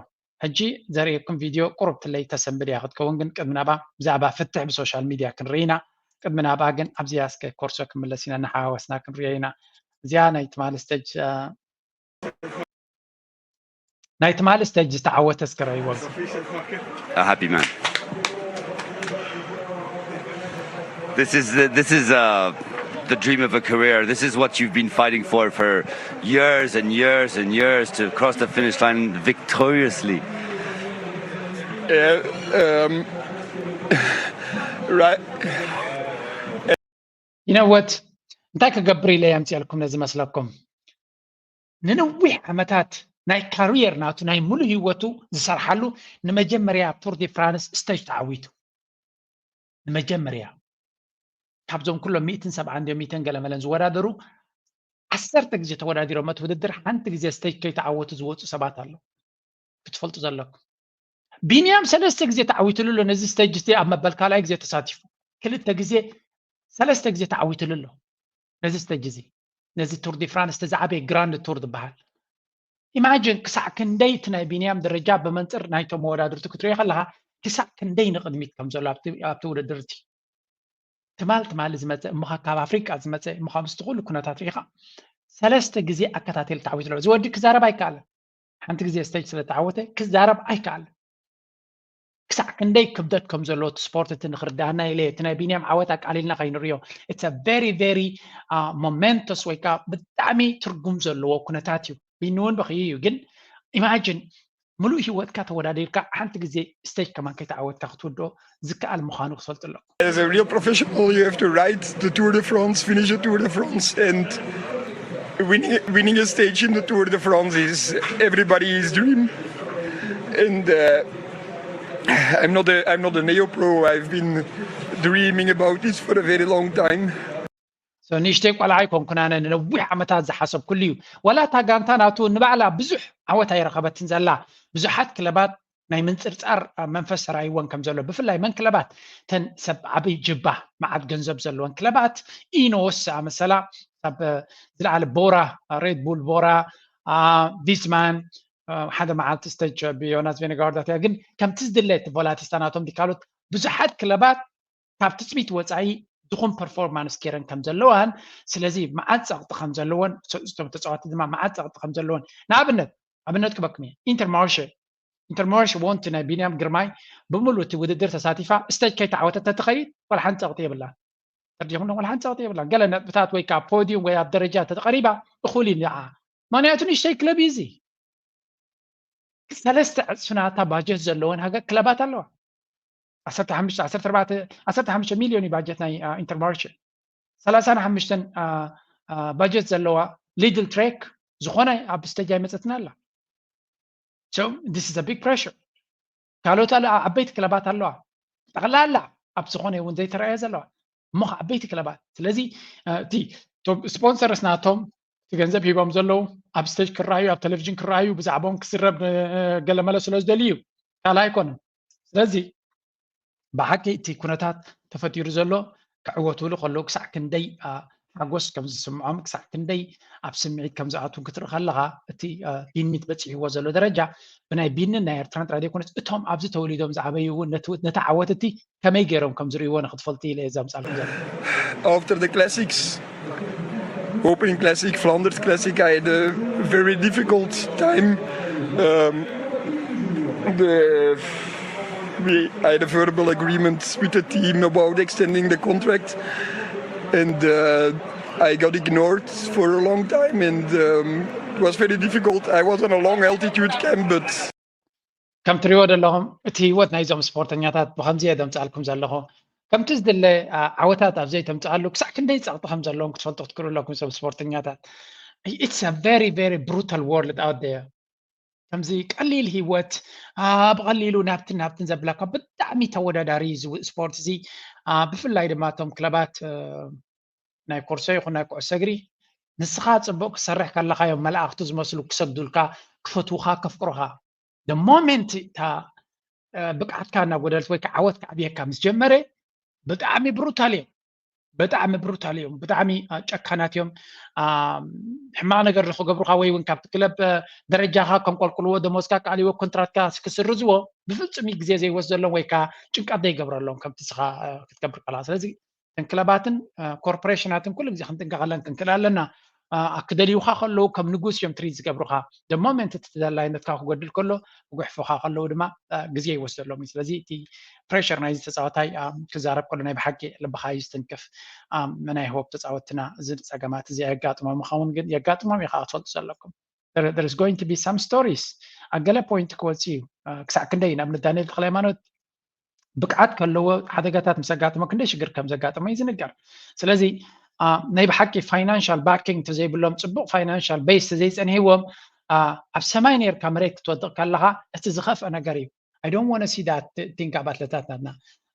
ሕጂ ዘርእየኩም ቪድዮ ቁሩብ ትለይ ተሰንብድ እያ ክትከውን ግን ቅድሚ ናባ ብዛዕባ ፍትሕ ብሶሻል ሚድያ ክንርኢ ኢና ቅድሚ ናባ ግን ኣብዚኣ እስከ ኮርሶ ክምለስ ኢና እናሓዋወስና ክንሪኦ ኢና እዚኣ ናይ ትማሊ ስተጅ ናይ ትማሊ ስተጅ ዝተዓወተ እስከ ረይዎ A happy man. This is the, this is uh, the dream of a career. This is what you've been fighting for for years and years and years to cross the finish line victoriously. Yeah, um, right. You know what? እንታይ ክገብር ኢለ የምፅአልኩም ነዚ መስለኩም ንነዊሕ ዓመታት ናይ ካሪየር ናቱ ናይ ሙሉ ህይወቱ ዝሰርሓሉ ንመጀመርያ ኣብ ቱር ዲ ፍራንስ ስተጅ ተዓዊቱ ንመጀመርያ ካብዞም ኩሎም ሚእትን ሰብዓን ዲዮም ሚእትን ገለመለን ዝወዳደሩ ዓሰርተ ግዜ ተወዳዲሮም እቲ ውድድር ሓንቲ ግዜ ስተጅ ከይተዓወቱ ዝወፁ ሰባት ኣለዉ ክትፈልጡ ዘለኩም ቢንያም ሰለስተ ግዜ ተዓዊትሉ ኣሎ ነዚ ስተጅ እቲ ኣብ መበል ካልኣይ ግዜ ተሳቲፉ ክልተ ግዜ ሰለስተ ግዜ ተዓዊትሉ ኣሎ ነዚ ስተጅ እዚ ነዚ ቱር ዲ ፍራንስ እቲ ዝዓበየ ግራንድ ቱር ዝበሃል ኢማጅን ክሳዕ ክንደይ እቲ ናይ ቢንያም ደረጃ ብመንፅር ናይቶም መወዳድርቲ ክትሪኦ ከለካ ክሳዕ ክንደይ ንቅድሚት ከም ዘሎ ኣብቲ ውድድር እቲ ትማል ትማሊ ዝመፀ እሞ ካብ ኣፍሪቃ ዝመፀ እሞ ካብ ምስቲ ኩሉ ኩነታት ርኢካ ሰለስተ ግዜ ኣከታተል ተዓዊቱ ኣሎ እዚ ወዲ ክዛረብ ኣይከኣለን ሓንቲ ግዜ ስተጅ ስለ ተዓወተ ክዛረብ ኣይከኣለን ክሳዕ ክንደይ ክብደት ከም ዘለዎ እቲ ስፖርት እቲ ንክርዳሃና ኢለ እቲ ናይ ቢንያም ዓወት ኣቃሊልና ከይንሪኦ it's very very momentous ወይ ከዓ ብጣዕሚ ትርጉም ዘለዎ ኩነታት እዩ ቢኒ እውን በክዩ እዩ ግን imagine ሙሉእ ህይወትካ ተወዳዲርካ ሓንቲ ግዜ stage ከማን ከይተዓወትካ ክትውድኦ ዝከኣል ምዃኑ ክትፈልጡ ኣለኩም። As a real professional, you have to ride the Tour de France, finish the Tour de France, and winning winning a stage in the Tour de France is everybody's dream. And uh, I'm not a I'm not a neo pro. I've been dreaming about this for a very long time. ንእሽተይ ቆልዓ ኣይኮንኩን ኣነ ንነዊሕ ዓመታት ዝሓሰብኩሉ እዩ። ዋላ እታ ጋንታ ናቱ ንባዕላ ብዙሕ ዓወት ኣይረኸበትን ዘላ። ብዙሓት ክለባት ናይ ምንፅርፃር መንፈስ ተራእይወን ከም ዘሎ፣ ብፍላይ መን ክለባት፣ ተን ሰብ ዓብይ ጅባ መዓት ገንዘብ ዘለወን ክለባት፣ ኢኖስ ዝኣመሰላ፣ ኣብ ዝለዓለ ቦራ፣ ሬድ ቡል ቦራ፣ ቪዝማን፣ ሓደ መዓልቲ ስቴጅ ብዮናስ ቬነጋወርዳት እያ። ግን ከምቲ ዝድለ እቲ ቮላቲስታ ናቶም ዲካሎት ብዙሓት ክለባት ካብ ትፅቢት ወፃኢ ድኹም ፐርፎርማንስ ገይረን ከም ዘለዋን፣ ስለዚ መዓት ፀቕጢ ከም ዘለዎን፣ እቶም ተፃዋቲ ድማ መዓት ፀቕጢ ከም ዘለዎን፣ ንኣብነት ኣብነት ክበኩም እየ። ኢንተርማርሽ ኢንተርማርሽ ወንቲ ናይ ቢንያም ግርማይ ብምሉእ እቲ ውድድር ተሳቲፋ ስቴጅ ከይተዓወተት ተትኸይድ ዋላ ሓንቲ ፀቕጢ የብላን። ተርዲኹም ዋላ ሓንቲ ፀቕጢ የብላን። ገለ ነጥብታት ወይ ከዓ ፖዲዩም ወይ ኣብ ደረጃ ተተቐሪባ እኹል እዩ ንዓ። ምክንያቱ ንእሽተይ ክለብ እዩ እዚ። ሰለስተ ዕፅፊ ናታ ባጀት ዘለወን ሃገር ክለባት ኣለዋ። ዓሰርተ ሓሙሽተ ዓሰርተ ኣርባዕተ ዓሰርተ ሓሙሽተ ሚልዮን እዩ ባጀት ናይ ኢንተርማርሽ። ሰላሳ ሓሙሽተ ባጀት ዘለዋ ሊድል ትሬክ ዝኾነ ኣብ ስቴጅ ኣይመፀትን ኣላ። So this is a big pressure። ካልኦት ኣለ ዓበይቲ ክለባት ኣለዋ፣ ጠቕላላ ኣብ ዝኾነ እውን ዘይተረኣየ ዘለዋ እሞ ዓበይቲ ክለባት። ስለዚ እቲ ስፖንሰርስ ናቶም እቲ ገንዘብ ሂቦም ዘለዉ ኣብ ስቴጅ ክረኣዩ ኣብ ቴሌቪዥን ክረኣዩ ብዛዕባኦም ክስረብ ገለመለ ስለ ዝደልዩ እዩ፣ ካልእ ኣይኮነን። ስለዚ ብሓቂ እቲ ኩነታት ተፈጢሩ ዘሎ ክዕወትሉ ከለዉ ክሳዕ ክንደይ ሓጎስ ከም ዝስምዖም ክሳዕ ክንደይ ኣብ ስምዒት ከም ዝኣትዉ ክትርኢ ከለኻ እቲ ቢኒት በፂሕዎ ዘሎ ደረጃ ብናይ ቢንን ናይ ኤርትራን ጥራይ ዘይኮነስ እቶም ኣብዚ ተወሊዶም ዝዓበዩ እውን ነቲ ዓወት እቲ ከመይ ገይሮም ከም ዝርእይዎ ንክትፈልጡ ኢለ እየ ዘምፃልኩም ዘሎ። After the classics, Opening Classic, Flanders Classic, I had a very difficult time. Um, the, we, I had a verbal agreement with the team about extending the contract, and uh, I got ignored for a long time, and um, it was very difficult. I was on a long altitude camp, but ከም ትሪእዎ ዘለኹም እቲ ህይወት ናይዞም ስፖርተኛታት ብኸምዚ እየ ዘምፅኣልኩም ዘለኹ። ከምቲ ዝድለ ዓወታት ኣብ ዘይተምፅኣሉ ክሳዕ ክንደይ ፀቕጢ ከም ዘለዎም ክትፈልጡ ክትክእሉ ኣለኩም። እዞም ስፖርተኛታት it's a very very brutal world out there። ከምዚ ቀሊል ህይወት ብቐሊሉ ናብትን ናብትን ዘብላካ ብጣዕሚ ተወዳዳሪ ስፖርት እዚ። ብፍላይ ድማ እቶም ክለባት ናይ ኮርሶ ይኹን ናይ ኩዕሶ እግሪ ንስኻ ፅቡቅ ክትሰርሕ ከለኻ እዮም መላእኽቲ ዝመስሉ ክሰግዱልካ ክፈትውኻ ከፍቅሩኻ። The moment እታ ብቅዓትካ እናጎደለት ወይ ከዓ ዓወት ክዓብየካ ምስ ጀመረ ብጣዕሚ ብሩታል እዮም። ብጣዕሚ ብሩታል እዮም። ብጣዕሚ ጨካናት እዮም። ሕማቕ ነገር ዝክገብሩካ ወይ እውን ካብቲ ክለብ ደረጃካ ከንቆልቁልዎ ደሞዝካ ክኣልይዎ ኮንትራትካ ክስርዝዎ ብፍጹም ግዜ ዘይወስደሎም ወይ ከዓ ጭንቀት ዘይገብረሎም ከምቲ ስኻ ክትገብር ከለካ። ስለዚ እተን ክለባትን ኮርፖሬሽናትን ኩሉ ግዜ ክንጥንቀቐለን ክንክእል ኣለና። ክደልዩካ ከለዉ ከም ንጉስ እዮም ትሪት ዝገብሩካ። The moment እቲ ተደላይነትካ ክጎድል ከሎ ክጉሕፉካ ከለዉ ድማ ግዜ ይወስደሎም እዩ። ስለዚ እቲ ፕሬሽር ናይዚ ተፃዋታይ ክዛረብ ከሎ ናይ ብሓቂ ልብካ እዩ ዝትንክፍ። ናይ ሆፕ ተፃወትና እዚ ፀገማት እዚ ኣየጋጥሞም ይኸውን ግን የጋጥሞም እዩ ከዓ ክትፈልጡ ዘለኩም። There is going to be some stories ኣብ ገለ ፖይንት ክወፅእ እዩ። ክሳዕ ክንደይ ንኣብነት ዳንኤል ተክለሃይማኖት ብቅዓት ከለዎ ሓደጋታት ምስ ኣጋጥሞ ክንደይ ሽግር ከም ዘጋጥሞ እዩ ዝንገር። ስለዚ ናይ ብሓቂ ፋይናንሻል ባኪንግ ተዘይብሎም ፅቡቅ ፋይናንሻል ቤስ ተዘይፀኒህዎም ኣብ ሰማይ ነርካ መሬት ክትወድቅ ከለካ እቲ ዝኸፍአ ነገር እዩ። I don't want to see that thing ኣብ ኣትለታት ናትና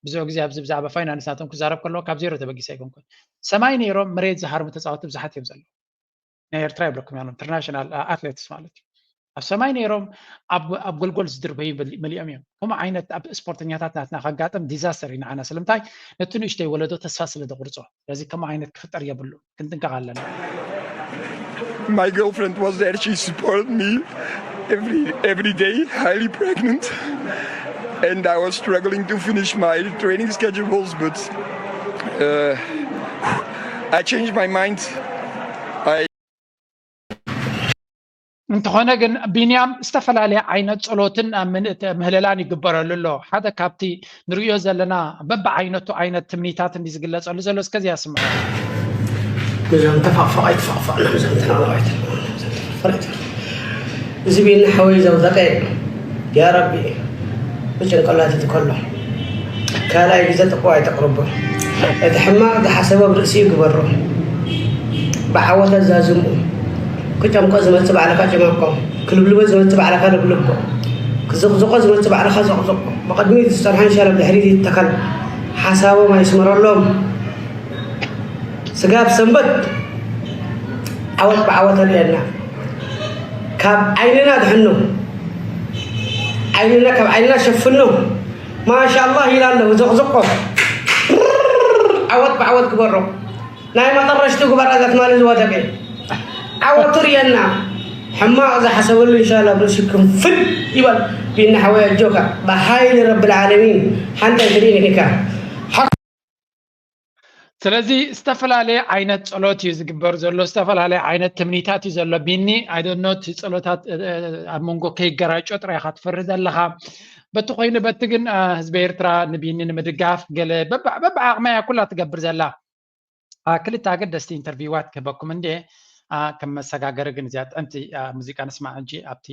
ብዙሕ ግዜ ኣብዚ ብዛዕባ ፋይናንስ ናቶም ክዛረብ ከለዎ ካብ ዜሮ ተበጊሰ ኣይኮንኩን። ሰማይ ነይሮም መሬት ዝሃርሙ ተፃወቲ ብዙሓት እዮም ዘለዉ። ናይ ኤርትራ ይብለኩም እዮም ኢንተርናሽናል ኣትሌትስ ማለት እዩ። ኣብ ሰማይ ነይሮም ኣብ ጎልጎል ዝድርበዩ መሊኦም እዮም። ከምኡ ዓይነት ኣብ ስፖርተኛታት ናትና ከጋጥም ዲዛስተር እዩ ንዓና። ስለምንታይ? ነቲ ንእሽተይ ወለዶ ተስፋ ስለ ዘቁርጾ። ስለዚ ከምኡ ዓይነት ክፍጠር የብሉ። ክንጥንቀቕ ኣለና። My girlfriend was there, she supported me every every day, highly pregnant, and I was struggling to finish my training schedules, but uh, I changed my mind. I እንተኾነ ግን ቢንያም ዝተፈላለየ ዓይነት ጸሎትን ምህለላን ይግበረሉ ኣሎ። ሓደ ካብቲ ንርእዮ ዘለና በብዓይነቱ ዓይነት ትምኒታት እንዲ ዝግለጸሉ ዘሎ እስከዚያ ስምዑ። ነዞም ተፋቕፋቕ ኣይትፋቕፋቕ ነዞም ተናዋዋይት ፈረጅ እዚ ቢኒ ሓወይ ዘውደቀ ያ ረቢ ብጭንቅላት እቲ ከሎ ካልኣይ ግዜ ጥቅዋ ኣይተቅርቦ እቲ ሕማቅ ዝሓሰበ ኣብ ርእሲ ይግበሮ ብዓወት ኣዛዝምኡ ክጨምቆ ዝመጽእ ባዕልኻ ጨመቆ ክልብልቦ ዝመጽእ ባዕልኻ ልብልቦ ክዝቕዝቆ ዝመጽእ ባዕልኻ ዘቕዝቆ ብቕድሚት ዝጸንሖ ንሸረብ ድሕሪት ይተኸል ሓሳቦም ኣይስመረሎም ስጋብ ሰንበት ዓወት ብዓወት ኣርእየና ካብ ዓይንና ድሕኖ፣ ዓይንና ካብ ዓይንና ሸፍኖ። ማሻ ኣላህ ኢላ ኣለሁ፣ ዘቕዝቆ። ዓወት ብዓወት ግበሮ። ናይ መጠረሽቱ ግበራ እዛ ትማሊ ዝወደቀ። ዓወቱ ርእየና። ሕማቕ ዝሓሰበሉ ኢንሻላህ ብርእሲ ክንፍል ይበል። ቢኒ ሓወይ ኣጆካ። ብሓይሊ ረብል ዓለሚን ሓንቲ ኣይትድኢን ኢኻ። ስለዚ ዝተፈላለየ ዓይነት ፀሎት እዩ ዝግበር ዘሎ፣ ዝተፈላለየ ዓይነት ትምኒታት እዩ ዘሎ። ቢኒ፣ I don't know፣ እቲ ፀሎታት ኣብ መንጎ ከይገራጮ ጥራይ ኢኻ ትፈሪ ዘለኻ። በቲ ኮይኑ በቲ ግን ህዝቢ ኤርትራ ንቢኒ ንምድጋፍ ገለ በብዓቕመያ ኩላ ትገብር ዘላ። ክልተ ኣገደስቲ ኢንተርቪዋት ክህበኩም እንዴ። ከም መሰጋገሪ ግን እዚኣ ጥዕምቲ ሙዚቃ ንስማዕ ሕጂ። ኣብቲ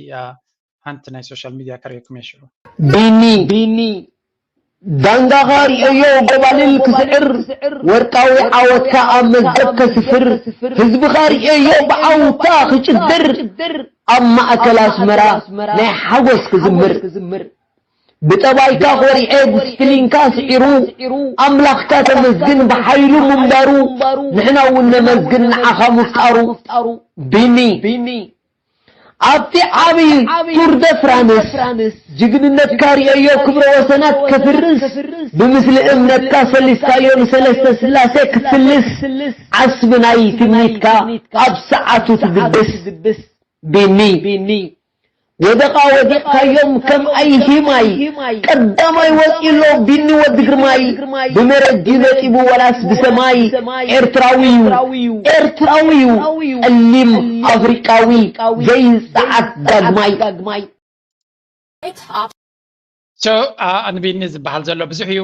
ሓንቲ ናይ ሶሻል ሚድያ ከርእየኩም እየ ሽዑ። ቢኒ ቢኒ ዳንጋኻ ርእዮ ጎባልል ክስዕር፣ ወርቃዊ ዓወትካ ኣብ መዝገብ ከስፍር፣ ህዝብኻ ርእዮ ብዓውታ ክጭድር፣ ኣብ ማእከል ኣስመራ ናይ ሓጎስ ክዝምር። ብጠባይካ ኮሪዐ ዲስፕሊንካ ስዒሩ፣ ኣምላኽካ ተመስግን ብሓይሉ ምንባሩ፣ ንሕና እውን ነመስግን ንዓኻ ምፍጣሩ። ቢኒ ኣብቲ ዓቢ ቱር ደ ፍራንስ ጅግንነትካ ርእየዮ ክብረ ወሰናት ከፍርስ ብምስሊ እምነትካ ሰሊስካዮ ንሰለስተ ስላሴ ክትፍልስ ዓስቢ ናይ ትምኒትካ ኣብ ሰዓቱ ትድብስ ቢኒ ወደቓ ወዲቕካዮም ከም ኣይሂማይ ቀዳማይ ወፂሎ ቢኒ ወዲ ግርማይ ብመረጂ ነጢቡ ወላስ ብሰማይ ኤርትራዊ እዩ ኤርትራዊ እዩ ጸሊም ኣፍሪቃዊ ዘይጸዓት ዳግማይ So ንቢኒ ዝበሃል ዘሎ ብዙሕ እዩ።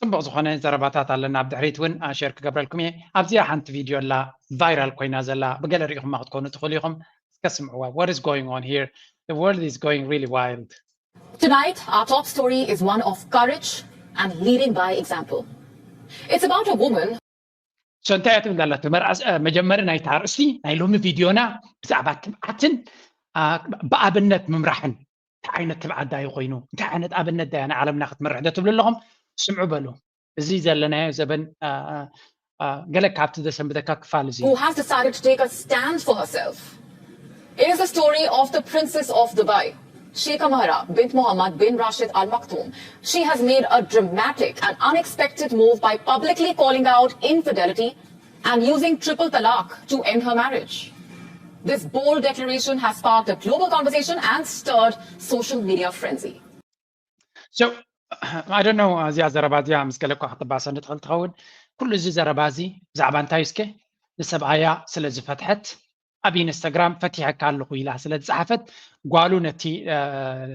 ጽቡቕ ዝኾነ ዘረባታት ኣለና። ኣብ ድሕሪት እውን ሸር ክገብረልኩም እየ። ኣብዚኣ ሓንቲ ቪድዮ ኣላ ቫይራል ኮይና ዘላ ብገለ ሪኢኹማ ክትኮኑ ትኽእሉ ኢኹም። እስከ ስምዕዋ። What is going on here? The world is going really wild. Tonight, our top story is one of courage and leading by example. It's about a woman So እንታይ እያ ትብል ዘላ? መጀመሪ ናይታ ኣርእስቲ ናይ ሎሚ ቪድዮና ብዛዕባ ትብዓትን ብኣብነት ምምራሕን እንታይ ዓይነት ትብዓት ዳዩ ኮይኑ እንታይ ዓይነት ኣብነት ዳያ ንዓለምና ክትመርሕ ዶ ትብሉ ኣለኹም? ስምዑ በሉ። እዚ ዘለናዮ ዘበን ገለ ካብቲ ዘሰንብደካ ክፋል እዚ who has decided to take a stand for herself. It is the story of the Princess of Dubai, Sheikha Mahara bint Mohammed bin Rashid Al Maktoum. She has made a dramatic and unexpected move by publicly calling out infidelity and using triple talaq to end her marriage. This bold declaration has sparked a global conversation and stirred social media frenzy. So, I don't know፣ እዚኣ ዘረባ እዚኣ ምስ ገለ እኳ ክትባሰኒ ትኽእል ትኸውን። ኩሉ እዚ ዘረባ እዚ ብዛዕባ እንታይ እስከ ንሰብኣያ ስለ ዝፈትሐት ኣብ ኢንስታግራም ፈቲሐካ ኣለኹ ኢላ ስለ ዝፀሓፈት ጓሉ ነቲ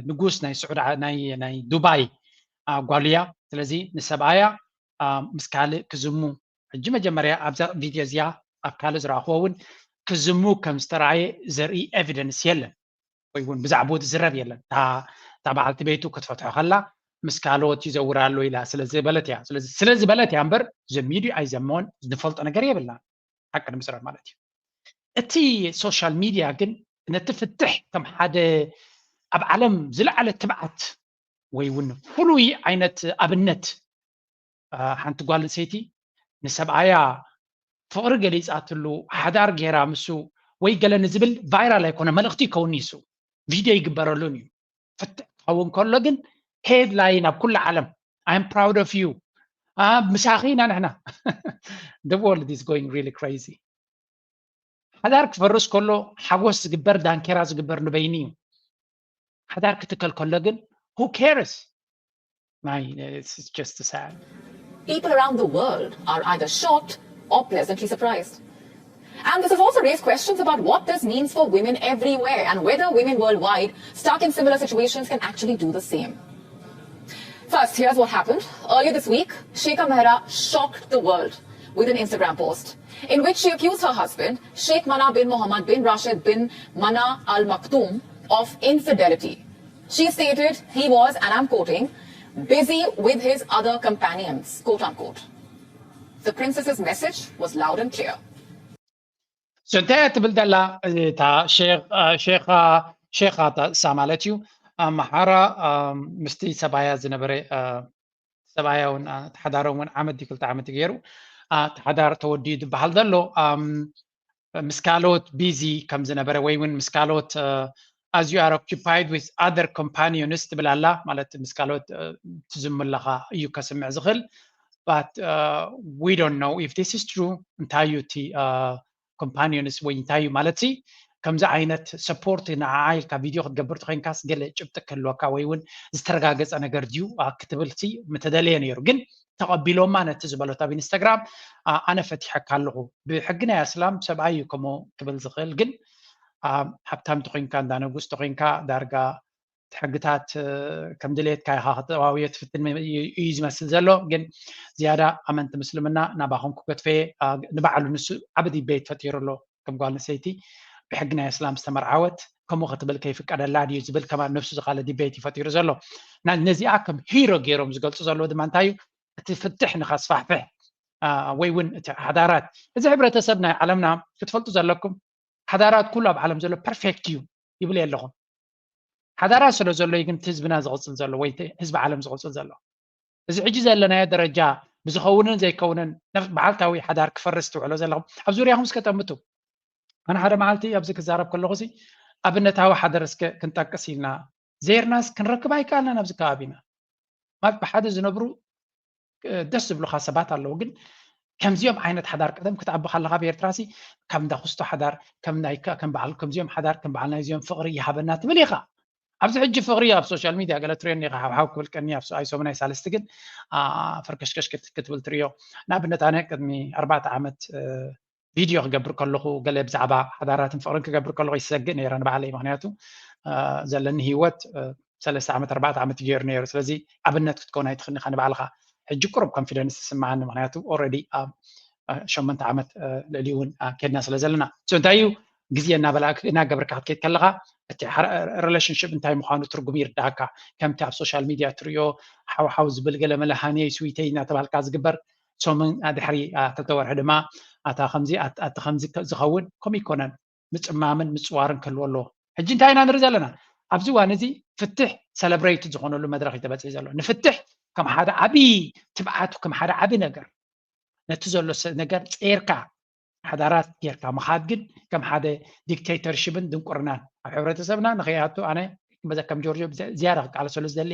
ንጉስ ናይ ስዑድ ናይ ናይ ዱባይ ጓሉ እያ። ስለዚ ንሰብኣያ ምስ ካልእ ክዝሙ ሕጂ መጀመርያ ኣብዛ ቪድዮ እዚኣ ኣብ ካልእ ዝረኣኽዎ እውን ክዝሙ ከም ዝተረኣየ ዘርኢ ኤቪደንስ የለን ወይ እውን ብዛዕባኡ ዝዝረብ የለን። እታ በዓልቲ ቤቱ ክትፈትሖ ከላ ምስ ካልኦት ይዘውር ኣሎ ኢላ ስለ ዝበለት እያ። ስለዚ ዝበለት እያ እምበር ዘሚድዩ ኣይዘመወን ዝንፈልጦ ነገር የብልናን። ሓቂ ንምዝራብ ማለት እዩ። እቲ ሶሻል ሚድያ ግን ነቲ ፍትሕ ከም ሓደ ኣብ ዓለም ዝለዓለ ትብዓት ወይ እውን ፍሉይ ዓይነት ኣብነት ሓንቲ ጓል ኣንስተይቲ ንሰብኣያ ፍቕሪ ገሊፃትሉ ሓዳር ጌራ ምስ ወይ ገለ ንዝብል ቫይራል ኣይኮነ መልእኽቲ ይከውን ይሱ ቪድዮ ይግበረሉን እዩ። ፍትሕ ክኸውን ከሎ ግን ሄድላይን ኣብ ኩሉ ዓለም I'm proud of you ምሳኺ ኢና ንሕና the world is going really crazy ሓዳር ክፈርስ ከሎ ሓጎስ ዝግበር ዳንኬራ ዝግበር ንበይኑ እዩ። ሓዳር ክትከል ከሎ ግን who cares ናይ it's just sad People around the world are either shocked or pleasantly surprised. And this has also raised questions about what this means for women everywhere and whether women worldwide stuck in similar situations can actually do the same. First, here's what happened. Earlier this week, Sheikha Mehra shocked the world with an Instagram post in which she accused her husband, Sheikh Mana bin Mohammed bin Rashid bin Mana Al Maktoum, of infidelity. She stated he was, and I'm quoting, busy with his other companions, quote unquote. The princess's message was loud and clear. So እንታይ እያ ትብል ዘላ እታ ሼኻ ሼኻ እሳ ማለት እዩ ኣምሓራ ምስቲ ሰብኣያ ዝነበረ ሰብኣያ እውን ተሓዳሮም እውን ዓመት ድዩ ክልተ ዓመት ገይሩ ተሓዳር ተወዲኡ ዝበሃል ዘሎ ምስ ካልኦት ቢዚ ከም ዝነበረ ወይ እውን ምስ ካልኦት as you are occupied with other companions ትብል ኣላ ማለት ምስ ካልኦት ትዝምለኻ እዩ ከስምዕ ዝኽእል but we don't know if this is true እንታይ እዩ እቲ companions ወይ እንታይ እዩ ማለት ሲ ከምዚ ዓይነት support ንዓዓ ኢልካ ቪድዮ ክትገብር ተኮይንካስ ገለ ጭብጢ ክህልወካ ወይ እውን ዝተረጋገፀ ነገር ድዩ ክትብል ሲ ምተደለየ ነይሩ ግን ተቐቢሎማ ነቲ ዝበሎት ኣብ ኢንስታግራም ኣነ ፈቲሐካ ኣለኹ ብሕጊ ናይ ኣስላም ሰብኣይ እዩ ከምኡ ክብል ዝኽእል ግን ሃብታም ተኮይንካ እንዳ ንጉስ ተኮይንካ ዳርጋ ሕግታት ከም ድሌትካ ኢኻ ክተዋውዮ ትፍትን እዩ ዝመስል ዘሎ ግን ዝያዳ ኣመንቲ ምስልምና ናባኹም ክገትፈየ ንባዕሉ ንሱ ዓብ ዲቤት ፈጢሩ ኣሎ ከም ጓል ኣንስተይቲ ብሕጊ ናይ እስላም ዝተመርዓወት ከምኡ ክትብል ከይፍቀደላ ድዩ ዝብል ከማን ነብሱ ዝኻለ ዲቤት እዩ ፈጢሩ ዘሎ ነዚኣ ከም ሂሮ ገይሮም ዝገልፁ ዘለዉ ድማ እንታይ እዩ እቲ ፍትሕ ንኸስፋሕፍሕ ወይ እውን እቲ ሓዳራት እዚ ሕብረተሰብ ናይ ዓለምና ክትፈልጡ ዘለኩም ሓዳራት ኩሉ ኣብ ዓለም ዘሎ ፐርፌክት እዩ ይብል ኣለኹም ሓዳራት ስለ ዘሎ ግን ህዝብና ዝቕፅል ዘሎ ወይ ህዝቢ ዓለም ዝቕፅል ዘሎ እዚ ሕጂ ዘለናዮ ደረጃ ብዝኸውንን ዘይከውንን በዓልታዊ ሓዳር ክፈርስ ትውዕሎ ዘለኹም ኣብ ዙርያኹም እስከ ጠምቱ ኣነ ሓደ መዓልቲ ኣብዚ ክዛረብ ከለኹ ኣብነታዊ ሓደር እስከ ክንጠቅስ ኢልና ዜርናስ ክንረክብ ኣይከኣልናን ኣብዚ ከባቢና ማለት ብሓደ ዝነብሩ ደስ ዝብሉካ ሰባት ኣለዉ ግን ከምዚኦም ዓይነት ሓዳር ቀደም ክትኣቢ ከለካ ብኤርትራ ሲ ከም እንዳኩስቶ ሓዳር ከም ናይ ከም በዓል ከምዚኦም ሓዳር ከም በዓል ናይዚኦም ፍቅሪ ይሃበና ትብል ኢካ ኣብዚ ሕጂ ፍቅሪ ኣብ ሶሻል ሚድያ ገለ ትሪኦ እኒካ ሓብሓብ ክብል ቀኒ ኣብ ሰብኣይ ሰሙናይ ሳልስቲ ግን ፈርከሽከሽ ክትብል ትሪኦ ንኣብነት ኣነ ቅድሚ ኣርባዕተ ዓመት ቪድዮ ክገብር ከለኹ ገለ ብዛዕባ ሓዳራትን ፍቅርን ክገብር ከለኹ ይሰግእ ነይረ ንባዕለይ ምክንያቱ ዘለኒ ህይወት ሰለስተ ዓመት ኣርባዕተ ዓመት ገይሩ ነይሩ ስለዚ ኣብነት ክትከውን ኣይትኽእልኒ ኢኻ ንባዕልኻ ሕጂ ቁሩብ ኮንፊደንስ ዝስምዓኒ ምክንያቱ ኦረዲ ኣብ ሸመንተ ዓመት ልዕሊ እውን ኬድና ስለ ዘለና እንታይ እዩ ግዜ እናበላእክ እናገበርካ ክትከይድ ከለኻ እቲ ሪሌሽንሽፕ እንታይ ምዃኑ ትርጉም ይርዳእካ ከምቲ ኣብ ሶሻል ሚድያ ትሪኦ ሓውሓው ዝብል ገለ መለሃንየይ ስዊተይ እናተባልካ ዝግበር ሶምን ድሕሪ ክልተ ወርሒ ድማ ኣታ ከምዚ ኣቲ ከምዚ ዝኸውን ከምኡ ይኮነን ምፅማምን ምፅዋርን ክህልዎ ኣለዎ ሕጂ እንታይ ኢና ንርኢ ዘለና ኣብዚ እዋን እዚ ፍትሕ ሰለብሬት ዝኾነሉ መድረክ እዩ ተበፂሑ ዘሎ ንፍትሕ ከም ሓደ ዓብዪ ትብዓቱ ከም ሓደ ዓብዪ ነገር ነቲ ዘሎ ነገር ፀርካ ሓዳራት ጌርካ ምኻድ ግን ከም ሓደ ዲክቴተርሽፕን ድንቁርናን ኣብ ሕብረተሰብና ንኸይኣቱ ኣነ በዛ ከም ጆርጆ ዝያዳ ክቃለሰሉ ዝደሊ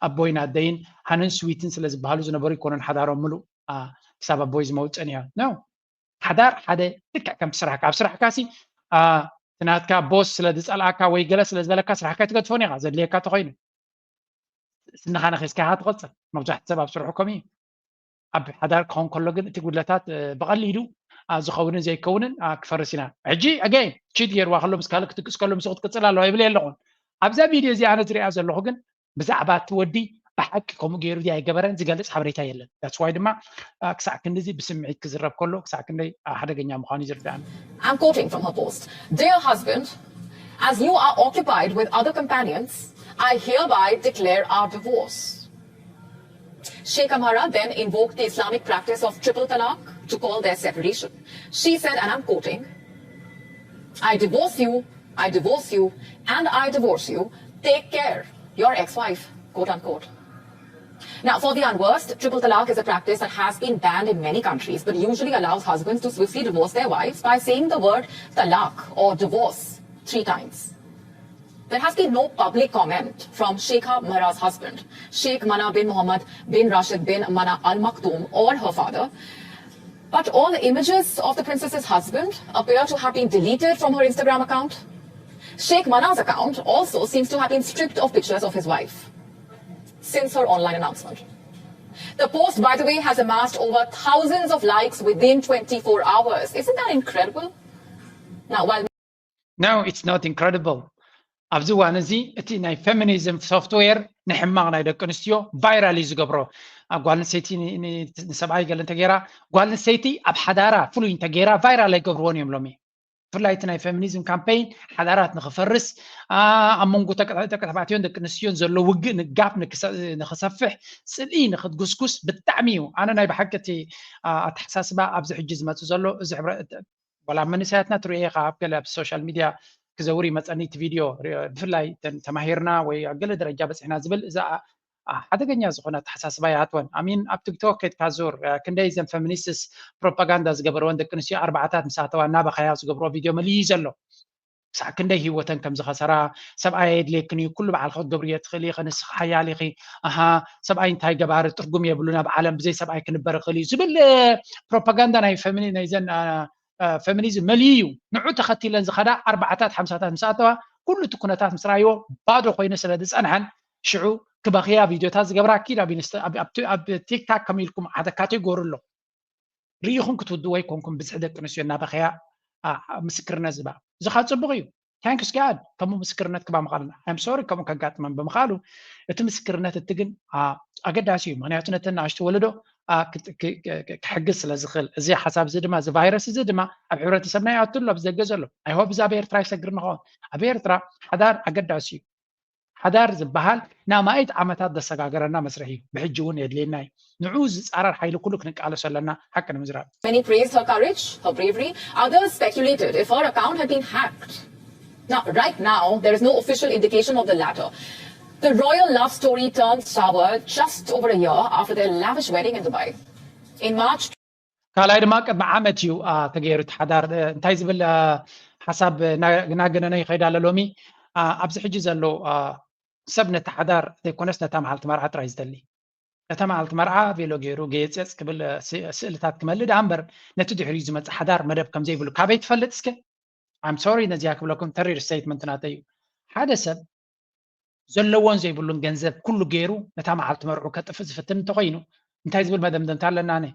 ኣቦይን ኣደይን ሃንን ስዊትን ስለ ዝበሃሉ ዝነበሩ ይኮኑን ሓዳሮም ምሉእ ክሳብ ኣቦይ ዝመውፅን እያ ነው ሓዳር ሓደ ልክዕ ከምቲ ስራሕካ ኣብ ስራሕካ ሲ ትናትካ ቦስ ስለ ዝፀልኣካ ወይ ገለ ስለ ዝበለካ ስራሕካ ትገድፎን ኢኻ ዘድልየካ ተኮይኑ ስንኻ ነኺስካ ኢኻ ትቐፅል መብዛሕቲ ሰብ ኣብ ስርሑ ከምኡ እዩ ኣብ ሓዳር ክኸውን ከሎ ግን እቲ ጉድለታት ብቐሊሉ ዝኸውንን ዘይከውንን ክፈርስ ኢና ሕጂ ኣገይ ቺት ገይርዋ ከሎ ምስ ካልእ ክትቅስ ከሎ ምስ ክትቅፅል ኣለዋ ይብል የለኹን ኣብዛ ቪድዮ እዚ ኣነ ዝሪኣ ዘለኹ ግን ብዛዕባ እቲ ወዲ ብሓቂ ከምኡ ገይሩ ድያ ኣይገበረን ዝገልፅ ሓበሬታ የለን that's why ድማ ክሳዕ ክንድዚ ብስምዒት ክዝረብ ከሎ ክሳዕ ክንደይ ሓደገኛ ምዃኑ እዩ ዝርዳእኒ I'm quoting from her post. Dear husband, as you are occupied with other companions, I hereby declare our divorce. Sheikh Amara then invoked the Islamic practice of triple talaq to call their separation. She said, and I'm quoting, I divorce you, I divorce you, and I divorce you. Take care, your ex wife, quote unquote. Now, for the unversed, triple talaq is a practice that has been banned in many countries, but usually allows husbands to swiftly divorce their wives by saying the word talaq or divorce three times. There has been no public comment from Sheikha Mara's husband, Sheikh Mana bin Mohammed bin Rashid bin Mana Al Maktoum, or her father. But all the images of the princess's husband appear to have been deleted from her Instagram account. Sheikh Mana's account also seems to have been stripped of pictures of his wife since her online announcement. The post, by the way, has amassed over thousands of likes within twenty-four hours. Isn't that incredible? Now, while No, it's not incredible. ኣብዚ እዋን እዚ እቲ ናይ ፌሚኒዝም ሶፍትዌር ንሕማቕ ናይ ደቂ ኣንስትዮ ቫይራል እዩ ዝገብሮ። ጓል ኣንስተይቲ ንሰብኣይ ገለ እንተገይራ ጓል ኣንስተይቲ ኣብ ሓዳራ ፍሉይ እንተገይራ ቫይራል ኣይገብርዎን እዮም ሎሚ። ብፍላይ እቲ ናይ ፌሚኒዝም ካምፔይን ሓዳራት ንኽፈርስ ኣብ መንጎ ደቂ ተባዕትዮን ደቂ ኣንስትዮን ዘሎ ውግእ ንጋብ ንክሰፍሕ ፅልኢ ንክትጉስጉስ ብጣዕሚ እዩ ኣነ ናይ ብሓቂ እቲ ኣተሓሳስባ ኣብዚ ሕጂ ዝመፅእ ዘሎ እዚ ዋላ መንእሰያትና ትሪኦ ኢኻ ኣብ ገለ ኣብ ሶሻል ሚድያ ክዘውር ይመፀኒ እቲ ቪድዮ ብፍላይ ተማሂርና ወይ ኣብ ገለ ደረጃ በፂሕና ዝብል እዛ ሓደገኛ ዝኾነ ኣተሓሳስባ ይኣትወን። ኣሚን ኣብ ቲክቶክ ከድካ ዙር ክንደይ ዘን ፌሚኒስትስ ፕሮፓጋንዳ ዝገበረወን ደቂ ኣንስትዮ ኣርባዕታት ምስ ኣተዋ እናበኸያ ዝገብርዎ ቪድዮ መሊዩ ዘሎ። ክሳዕ ክንደይ ህይወተን ከም ዝኸሰራ፣ ሰብኣይ የድልየክን እዩ፣ ኩሉ ባዕልኺ ክትገብርዮ ትኽእሊ ኢኺ፣ ንስኺ ሓያል ኢኺ፣ ኣሃ ሰብኣይ እንታይ ገባሪ ትርጉም የብሉን ኣብ ዓለም፣ ብዘይ ሰብኣይ ክንበር ይኽእል እዩ ዝብል ፕሮፓጋንዳ ናይ ፌሚኒዝም መሊዩ እዩ። ንዑ ተኸቲለን ዝኸዳ ኣርባዕታት ሓምሳታት ምስ ኣተዋ ኩሉ እቲ ኩነታት ምስ ረኣይዎ ባዶ ኮይኑ ስለ ዝፀንሐን ሽዑ ክበኽያ ቪድዮታት ዝገብራ ኪድ ኣብ ቲክታክ ከም ኢልኩም ሓደ ካቴጎሪ ኣሎ። ርኢኹም ክትውድዎ ኣይኮንኩም ብዝሒ ደቂ ኣንስትዮ እናበኸያ ምስክርነት ዝባ። እዚ ካ ፅቡቕ እዩ። ታንክስ ጋድ ከምኡ ምስክርነት ክባ ምኻልና። ኣም ሶሪ ከምኡ ከጋጥመን ብምኻሉ እቲ ምስክርነት እቲ ግን ኣገዳሲ እዩ። ምክንያቱ ነተን ንኣሽቱ ወለዶ ክሕግዝ ስለ ዝኽእል። እዚ ሓሳብ እዚ ድማ እዚ ቫይረስ እዚ ድማ ኣብ ሕብረተሰብና ይኣቱ ኣሎ፣ ኣብ ዘገ ዘሎ። ኣይሆፕ እዚ ኣብ ኤርትራ ይሰግር ንኸውን። ኣብ ኤርትራ ሓዳር ኣገዳሲ እዩ። ሓዳር ዝበሃል ንኣማኢት ዓመታት ዘሰጋገረና መስርሕ እዩ። ብሕጂ እውን የድልየና እዩ። ንዕኡ ዝጻረር ሓይሊ ኩሉ ክንቃለሶ ኣለና። ሓቂ ንምዝራብ። Many praised her courage, her bravery. Others speculated if her account had been hacked. Now, right now, there is no official indication of the latter. The royal love story turned sour just over a year after their lavish wedding in Dubai. In March, ካልኣይ ድማ ቅድሚ ዓመት እዩ ተገይሩ እቲ ሓዳር። እንታይ ዝብል ሓሳብ እናገነነ ይኸይድ ኣሎ ሎሚ። ኣብዚ ሕጂ ዘሎ ሰብ ነቲ ሓዳር ዘይኮነስ ነታ መዓልቲ መርዓ ጥራይ ዝደሊ። ነታ መዓልቲ መርዓ ቬሎ ገይሩ ገየፅየፅ ክብል ስእልታት ክመልእ ደኣ እምበር ነቲ ድሕሪኡ ዝመፅእ ሓዳር መደብ ከም ዘይብሉ ካበይ ትፈልጥ እስከ? ኣም ሶሪ ነዚኣ ክብለኩም ተሪር ስቴትመንት ናተይ እዩ። ሓደ ሰብ ዘለዎን ዘይብሉን ገንዘብ ኩሉ ገይሩ ነታ መዓልቲ መርዑ ከጥፍእ ዝፍትን እንተኾይኑ እንታይ ዝብል መደምደምታ ኣለና? ኣነ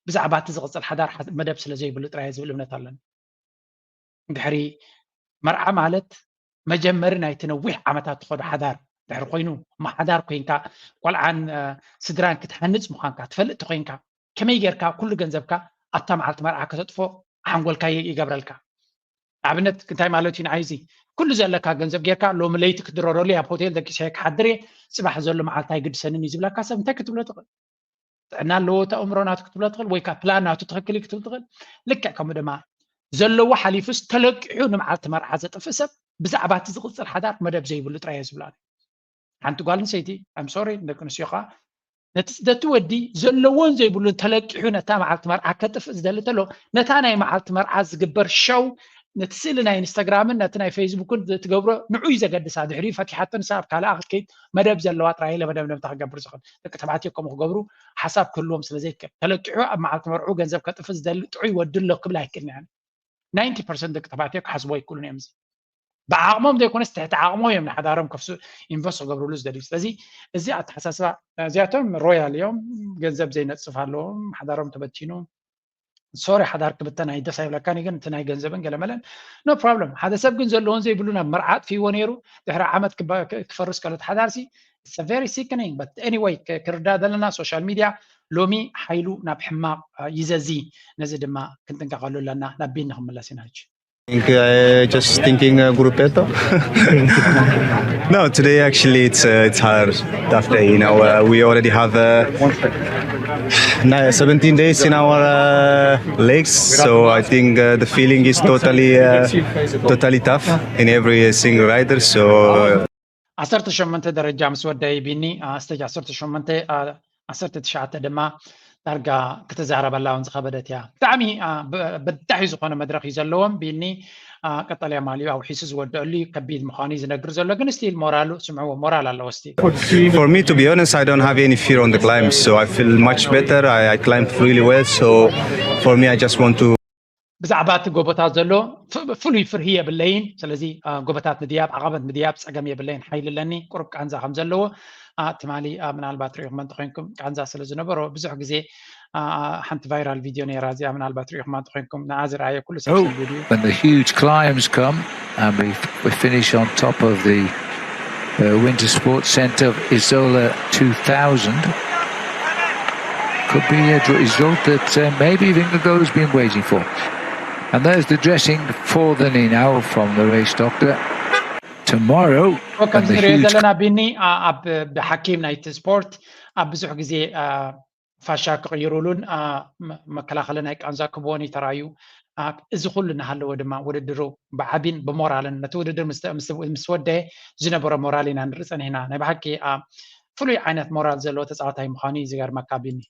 ብዛዕባ እቲ ዝቕፅል ሓዳር መደብ ስለ ዘይብሉ ጥራይ ዝብል እምነት ኣለኒ። ድሕሪ መርዓ ማለት መጀመሪ ናይቲ ነዊሕ ዓመታት ትኸዶ ሓዳር ድሕሪ ኮይኑ እሞ ሓዳር ኮይንካ ቆልዓን ስድራን ክትሃንፅ ምዃንካ ትፈልጥ ተኮይንካ ከመይ ጌርካ ኩሉ ገንዘብካ ኣብታ መዓልቲ መርዓ ከተጥፎ ሓንጎልካ ይገብረልካ። ንኣብነት እንታይ ማለት እዩ ንዓይ እዚ ኩሉ ዘለካ ገንዘብ ጌርካ ሎሚ ለይቲ ክድረረሉ ኣብ ሆቴል ደቂሰ ክሓድር እየ፣ ፅባሕ ዘሎ መዓልቲ ኣይግድሰንን እዩ ዝብለካ ሰብ እንታይ ክትብሎ ትኽእል? ጥዕና ኣለዎ እቲ ኣእምሮ ናቱ ክትብሎ ትኽእል ወይ ከዓ ፕላን ናቱ ትኽክል እዩ ክትብል ትኽእል። ልክዕ ከምኡ ድማ ዘለዎ ሓሊፉስ ተለቂሑ ንመዓልቲ መርዓ ዘጥፍእ ሰብ ብዛዕባ እቲ ዝቕፅል ሓዳር መደብ ዘይብሉ ጥራይ እየ ዝብላ። ሓንቲ ጓል ኣንስተይቲ ኣም ሶሪ ደቂ ኣንስትዮ ከዓ ነቲ ወዲ ዘለዎን ዘይብሉን ተለቂሑ ነታ መዓልቲ መርዓ ከጥፍእ ዝደሊ ተሎ ነታ ናይ መዓልቲ መርዓ ዝግበር ሸው ነቲ ስእሊ ናይ ኢንስታግራምን ነቲ ናይ ፌስቡክን ትገብሮ ንዑ እዩ ዘገድሳ። ድሕሪኡ ፈቲሓቶ ንሳ ኣብ ካልኣ ክትከይድ መደብ ዘለዋ ጥራይ ኢለ መደምደምታ ክገብር ዝኽእል። ደቂ ተባዕትዮ ከምኡ ክገብሩ ሓሳብ ክህልዎም ስለ ዘይከል ተለቂሑ ኣብ መዓልቲ መርዑ ገንዘብ ከጥፍእ ዝደሊ ጥዑይ ወዲ ኣሎ ክብል ኣይክእልን እየ። ናይንቲ ፐርሰንት ደቂ ተባዕትዮ ክሓስቦ ኣይክእሉን እዮም። እዚ ብዓቕሞም ዘይኮነስ ትሕቲ ዓቕሞ እዮም ንሓዳሮም ከፍሱ ኢንቨስት ክገብርሉ ዝደልዩ። ስለዚ እዚ ኣተሓሳስባ እዚኣቶም ሮያል እዮም። ገንዘብ ዘይነፅፍ ኣለዎም። ሓዳሮም ተበቲኑ ሶሪ ሓዳር ክብተን ኣይ ደስ ኣይብለካን ግን እቲ ናይ ገንዘብን ገለመለን no problem። ሓደ ሰብ ግን ዘለዎን ዘይብሉ ናብ መርዓ ኣጥፊዎ ነይሩ ድሕሪ ዓመት ክፈርስ ከሎ እቲ ሓዳር ሲ it's very sickening but anyway ክርዳ ዘለና ሶሻል ሚድያ ሎሚ ሓይሉ ናብ ሕማቕ ይዘዚ። ነዚ ድማ ክንጥንቀቐሉ ኣለና። ናብ ቢኒ ክምለስ ኢና ሕጂ። Think, uh, just thinking uh, gruppetto. No, today actually it's uh, it's hard, tough day. You know, uh, we already have uh, ni- seventeen days in our uh, legs, so I think uh, the feeling is totally uh, totally tough in every single rider. So. Uh, ዓሰርተ ሸሞንተ ደረጃ ምስ ወደይ ቢኒ ስቴጅ ዓሰርተ ሸሞንተ ዓሰርተ ትሽዓተ ድማ ዳርጋ ክትዛረበላ እውን ዝኸበደት እያ። ብጣዕሚ በዳሒ ዝኾነ መድረኽ እዩ ዘለዎም። ቢኒ ቀጠልያ ማልዩ ኣውሒሱ ዝወደአሉ እዩ። ከቢድ ምዃኑ እዩ ዝነግር ዘሎ ግን ስቲል ሞራሉ ስምዕዎ ሞራል ኣለዎ። ስቲል For me, to be honest, I don't have any fear on the climb, so I feel much better. I, I climbed really well, so for me, I just want to. ብዛዕባ እቲ ጎቦታት ዘሎ ፍሉይ ፍርሂ የብለይን። ስለዚ ጎቦታት ምድያብ ዓቐበት ምድያብ ፀገም የብለይን። ሓይሊ ኣለኒ። ቁሩብ ቃንዛ ከም ዘለዎ ትማሊ ምናልባት ሪኢኹም እንተኮይንኩም ቃንዛ ስለ ዝነበሮ ብዙሕ ግዜ ሓንቲ ቫይራል ቪድዮ ነይራ እዚኣ ምናልባት ሪኢኹም እንተኮይንኩም ንዓ ዝረኣየ ኩሉ ሰብ ሰንቢዱ እዩ። When the huge climbs come and we, we finish on top of the uh, Winter Sports Centre of Izola two thousand. Could be a result that uh, maybe Vingegaard's been waiting for. And there's the dressing for the Ninau from the race doctor. Tomorrow, ከምዚ ንሪኦ ዘለና ቢኒ ኣብ ብሓኪም ናይቲ ስፖርት ኣብ ብዙሕ ግዜ ፋሻ ክቕይሩሉን መከላኸሊ ናይ ቃንዛ ክብዎን ይተራዩ። እዚ ኩሉ እናሃለወ ድማ ውድድሩ ብዓቢን ብሞራልን ነቲ ውድድር ምስ ወደየ ዝነበሮ ሞራል ኢና ንርኢ ጸኒሕና። ናይ ብሓቂ ፍሉይ ዓይነት ሞራል ዘለዎ ተፃዋታይ ምዃኑ እዩ ዝገርመካ ቢኒ።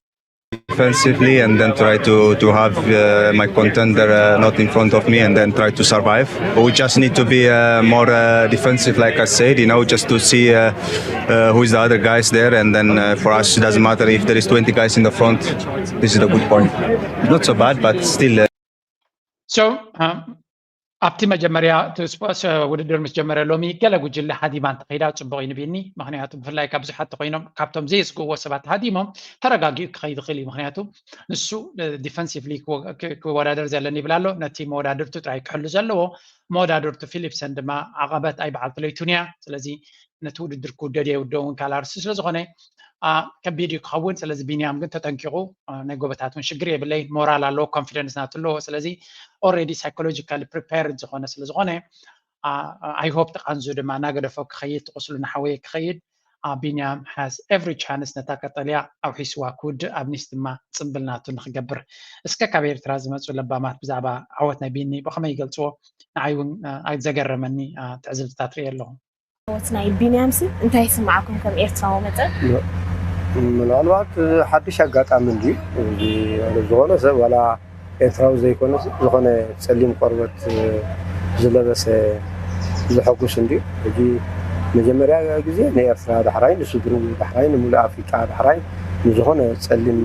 Defensively, and then try to to have uh, my contender uh, not in front of me, and then try to survive. We just need to be uh, more uh, defensive, like I said, you know, just to see uh, uh, who is the other guys there, and then uh, for us, it doesn't matter if there is twenty guys in the front. This is the good point. Not so bad, but still. Uh, so uh, ኣብቲ መጀመርያ ውድድር ምስ ጀመረ ሎሚ ገለ ጉጅለ ሃዲማ እንተኸይዳ ፅቡቕ እዩ ንቢኒ። ምክንያቱ ብፍላይ ካብ ብዙሓት ተኮይኖም ካብቶም ዘየስግዎ ሰባት ሃዲሞም ተረጋጊኡ ክኸይድ ይኽእል እዩ። ምክንያቱ ንሱ ዲፈንሲቭሊ ክወዳደር ዘለኒ ይብል ኣሎ። ነቲ መወዳድርቱ ጥራይ ክሕሉ ዘለዎ መወዳድርቱ ፊሊፕሰን ድማ ዓቐበት ኣይ በዓልቲ ለይቱን እያ። ስለዚ ነቲ ውድድር ክውደድ የውደውን ካላርሲ ስለዝኾነ ከቢድ እዩ ክኸውን። ስለዚ ቢንያም ግን ተጠንቂቑ ናይ ጎበታት እውን ሽግር የብለይ ሞራል ኣለዎ ኮንፊደንስ ናቱ ኣለዎ። ስለዚ ኦልሬዲ ሳይኮሎጂካሊ ፕሪፔርድ ዝኾነ ስለዝኾነ I hope ተቃንዙ ድማ እናገደፎ ክኸይድ ትቁስሉ እናሓወየ ክኸይድ ቢንያም has every chance ነታ ቀጠልያ ኣውሒስዋ ክውድእ ኣብ ኒስ ድማ ፅምብል ናቱ ንክገብር። እስከ ካብ ኤርትራ ዝመፁ ለባማት ብዛዕባ ዓወት ናይ ቢኒ ብኸመይ ይገልፅዎ? ንዓይ እውን ዘገረመኒ ትዕዝብትታት ርኢ ኣለኹ። ዓወት ናይ ቢንያምሲ እንታይ ይስምዓኩም ከም ኤርትራዊ መጠን? ምናልባት ሓድሽ ኣጋጣሚ እንዲ ዝኾነ ሰብ ዋላ ኤርትራዊ ዘይኮነ ዝኾነ ፀሊም ቆርበት ዝለበሰ ዝሐጉስ እንዲ። ሕጂ መጀመርያ ግዜ ንኤርትራ ዳሕራይ ንስድሩ ዳሕራይ ንምሉእ ኣፍሪቃ ዳሕራይ ንዝኾነ ፀሊም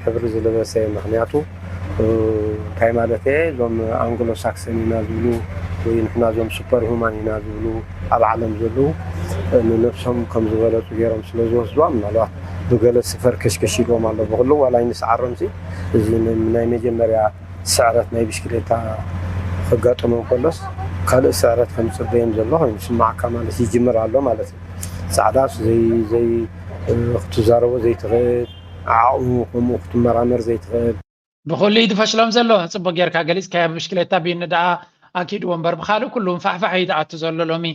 ሕብሪ ዝለበሰ ምክንያቱ እንታይ ማለት እየ እዞም ኣንግሎ ሳክሰን ኢና ዝብሉ ወይ ንሕና እዞም ሱፐር ሁማን ኢና ዝብሉ ኣብ ዓለም ዘለዉ ንነብሶም ከም ዝበለፁ ገይሮም ስለ ዝወስድዋ ምናልባት ብገለ ስፈር ከሽከሽ ኢልዎም ኣሎ ብክሉ ዋላ ይንስዓሮም ሲ እዚ ናይ መጀመርያ ስዕረት ናይ ብሽክሌታ ከጋጥሞም ከሎስ ካልእ ስዕረት ከም ዝፅበዮም ዘሎ ኮይኑ ስማዕካ ማለት ይጅምር ኣሎ ማለት እዩ። ፃዕዳስ ክትዛረቦ ዘይትኽእል ዓቕሙ ከምኡ ክትመራመር ዘይትኽእል ብኩሉ እዩ ዝፈሽሎም ዘሎ። ፅቡቅ ጌርካ ገሊፅካዮ። ብብሽክሌታ ቢኒ ደኣ ኣኪድዎ እምበር ብካልእ ኩሉ ንፋሕፋሕ እዩ ዝኣቱ ዘሎ ሎሚ።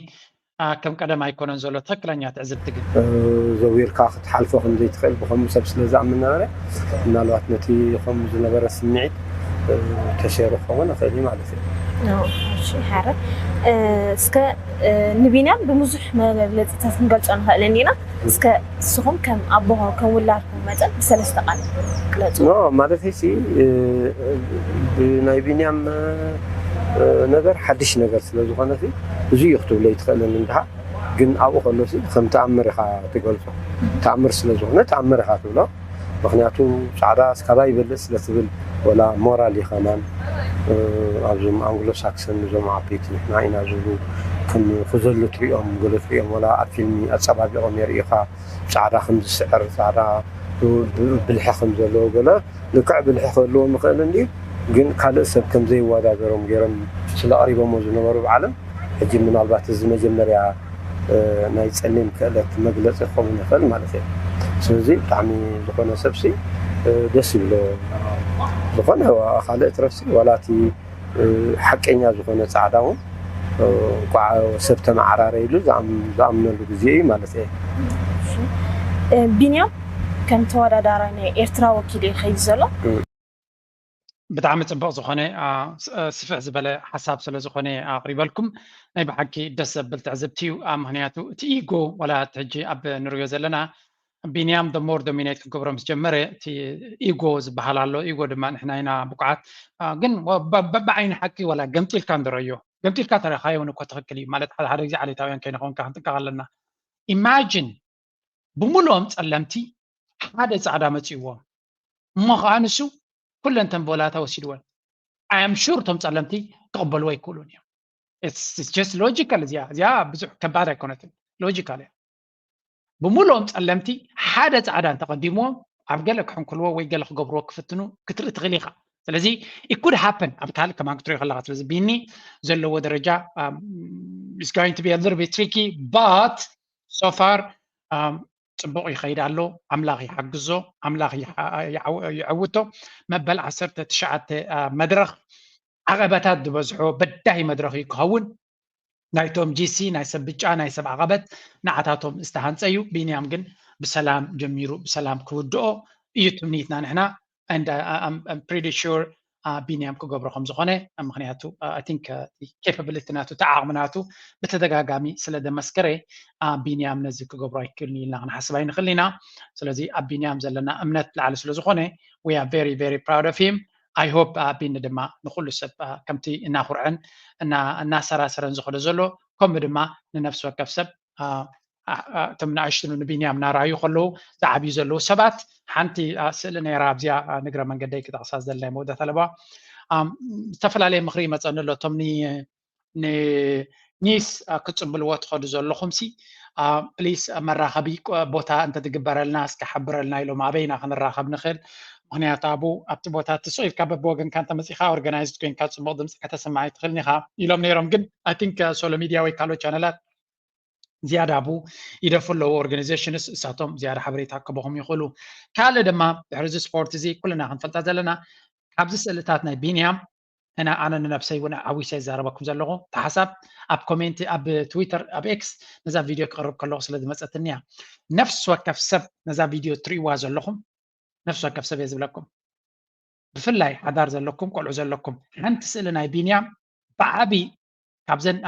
ከም ቀደም ኣይኮነን ዘሎ ትኽክለኛ ትዕዝብቲ ግን ዘዊርካ ክትሓልፎ ከም ዘይትኽእል ብከምኡ ሰብ ስለ ዝኣምን ነበረ ምናልባት ነቲ ከምኡ ዝነበረ ስምዒት ተሰይሩ ክኸውን ይኽእል እዩ ማለት እዩ። እሺ ሓረ እስከ ንቢንያም ብብዙሕ መግለፅታት ክንገልፆ ንኽእል እንዲና እስከ ንስኹም ከም ኣቦ ከም ውላድኩም መጠን ብሰለስተ ቃል ግለፁ። ኖ ማለት ሲ ብናይ ቢንያም ነገር ሓድሽ ነገር ስለ ዝኾነ እዚ እዩ ክትብሎ ይትኽእልን እንድሃ ግን ኣብኡ ከሎ ከም ተኣምር ኢኻ ትገልፆ። ተኣምር ስለ ዝኾነ ተኣምር ኢኻ ትብሎ። ምክንያቱ ፃዕዳ እስካባ ይበልፅ ስለ ትብል ወላ ሞራል እዩ ከማን ኣብዞም ኣንግሎ ሳክሰን እዞም ዓበይቲ ንሕና ኢና ዝብሉ ከም ክዘሉ ትሪኦም ገለ ትሪኦም ወላ ኣብ ፊልሚ ኣፀባቢቖም የርእዩኻ ፃዕዳ ከም ዝስዕር ፃዕዳ ብልሒ ከም ዘለዎ ገለ ልክዕ ብልሒ ክህልዎም ይኽእል እንዲ ግን ካልእ ሰብ ከም ዘይወዳደሮም ገይሮም ስለ ኣቕሪቦሞ ዝነበሩ ብዓለም ሕጂ ምናልባት እዚ መጀመርያ ናይ ፀሊም ክእለት መግለፂ ክኸውን ይኽእል ማለት እዩ። ስለዚ ብጣዕሚ ዝኾነ ሰብሲ ደስ ይብሎ ዝኾነ ካልእ ትረፍሲ ዋላ እቲ ሓቀኛ ዝኾነ ፃዕዳ እውን እንኳዕ ሰብ ተመዓራረይሉ ዝኣምነሉ ግዜ እዩ ማለት እየ። ቢንያም ከም ተወዳዳራይ ናይ ኤርትራ ወኪሉ እዩ ከይዱ ዘሎ። ብጣዕሚ ፅቡቅ ዝኾነ ስፍሕ ዝበለ ሓሳብ ስለ ዝኾነ ኣቕሪበልኩም ናይ ብሓቂ ደስ ዘብል ትዕዝብቲ እዩ። ምክንያቱ እቲ ኢጎ ዋላ ሕጂ ኣብ ንሪኦ ዘለና ቢንያም the more dominate ክገብሮ ምስ ጀመረ እቲ ኢጎ ዝበሃል ኣሎ። ኢጎ ድማ ንሕና ኢና ብቁዓት ግን በብዓይኒ ሓቂ ዋላ ገምጢልካ ንረዮ ገምጢልካ ተረኻዮ እውን እኮ ትኽክል እዩ ማለት ሓደ ሓደ ግዜ ዓሌታውያን ከይንኸውንካ ክንጥንቀቕ ኣለና። ኢማጂን ብምሉኦም ፀለምቲ ሓደ ፃዕዳ መፂእዎም እሞ ከዓ ንሱ ኩለን ተንቦላታ ወሲድወን። I am sure እቶም ፀለምቲ ክቕበልዎ ኣይክእሉን እዮም። ሎጂካል እዚኣ እዚኣ ብዙሕ ከባድ ኣይኮነትን። ሎጂካል እያ። ብምሉኦም ፀለምቲ ሓደ ፃዕዳ እንተቐዲምዎም ኣብ ገለ ክሕንክልዎ ወይ ገለ ክገብርዎ ክፍትኑ ክትርኢ ትኽእል ኢኻ። ስለዚ it could happen ኣብ ካልእ ከማን ክትሪኦ ከለካ ስለዚ ቢኒ ዘለዎ ደረጃ is going to be a little bit tricky but so far ፅቡቕ ይኸይድ ኣሎ። ኣምላኽ ይሓግዞ፣ ኣምላኽ ይዓውቶ። መበል ዓሰርተ ትሽዓተ መድረኽ ዓቐበታት ዝበዝሖ በዳሂ መድረኽ እዩ ክኸውን። ናይቶም ጂሲ ናይ ሰብ ብጫ ናይ ሰብ ዓቐበት ንዓታቶም ዝተሃንፀ እዩ። ቢንያም ግን ብሰላም ጀሚሩ ብሰላም ክውድኦ እዩ ትምኒትና ንሕና። And I'm pretty sure ቢንያም ክገብሮ ከም ዝኾነ፣ ምክንያቱ I think capability ናቱ፣ እቲ ዓቕሚ ናቱ ብተደጋጋሚ ስለ ደመስከረ ቢንያም ነዚ ክገብሮ ኣይክእልን ኢልና ክንሓስብ ኣይንኽእልን ኢና። ስለዚ ኣብ ቢንያም ዘለና እምነት ላዕሊ ስለ ዝኾነ we are very very proud of him. I hope ቢኒ ድማ ንኩሉ ሰብ ከምቲ እናኹርዐን እናሰራሰረን ዝኸዶ ዘሎ ከምኡ ድማ ንነፍሲ ወከፍ ሰብ እቶም ንኣሽቱ ንቢንያም እናረኣዩ ከለዉ ዝዓብዩ ዘለዉ ሰባት ሓንቲ ስእሊ ነይራ ኣብዚኣ ንግረ መንገደይ ክጠቕሳ ዝደለናይ መወዳእታ ኣለዋ። ዝተፈላለየ ምኽሪ ይመፀኒ ኣሎ። እቶም ንኒስ ክትፅምብልዎ ትኸዱ ዘለኹም ሲ ፕሊስ መራኸቢ ቦታ እንተትግበረልና እስከ ሓብረልና ኢሎም ኣበይና ክንራኸብ ንኽእል? ምክንያቱ ኣብኡ ኣብቲ ቦታ እቲ ስቕ ኢልካ በብወገንካ እንተመፂኻ ኦርጋናይዝድ ኮይንካ ፅቡቕ ድምፂ ከተስምዕ ኣይትኽእልን ኢኻ ኢሎም ነይሮም። ግን I think ሶሎ ሚድያ ወይ ካልኦት ቻነላት ዝያዳ ኣብኡ ይደፉ ኣለዉ። ኦርጋናይዜሽንስ እሳቶም ዝያዳ ሓበሬታ ክበኹም ይኽእሉ። ካልእ ድማ ድሕሪ እዚ ስፖርት እዚ ኩልና ክንፈልጣ ዘለና ካብዚ ስእልታት ናይ ቢንያም እና ኣነ ንነብሰይ እውን ዓዊሰ ይዛረበኩም ዘለኹ። እቲ ሓሳብ ኣብ ኮሜንት ኣብ ትዊተር ኣብ ኤክስ ነዛ ቪድዮ ክቕርብ ከለኹ ስለ ዝመፀትኒ እያ። ነፍሲ ወከፍ ሰብ ነዛ ቪድዮ ትርእይዋ ዘለኹም ነፍሲ ወከፍ ሰብ እየ ዝብለኩም። ብፍላይ ሓዳር ዘለኩም ቆልዑ ዘለኩም ሓንቲ ስእሊ ናይ ቢንያም ብዓቢ ካብዘን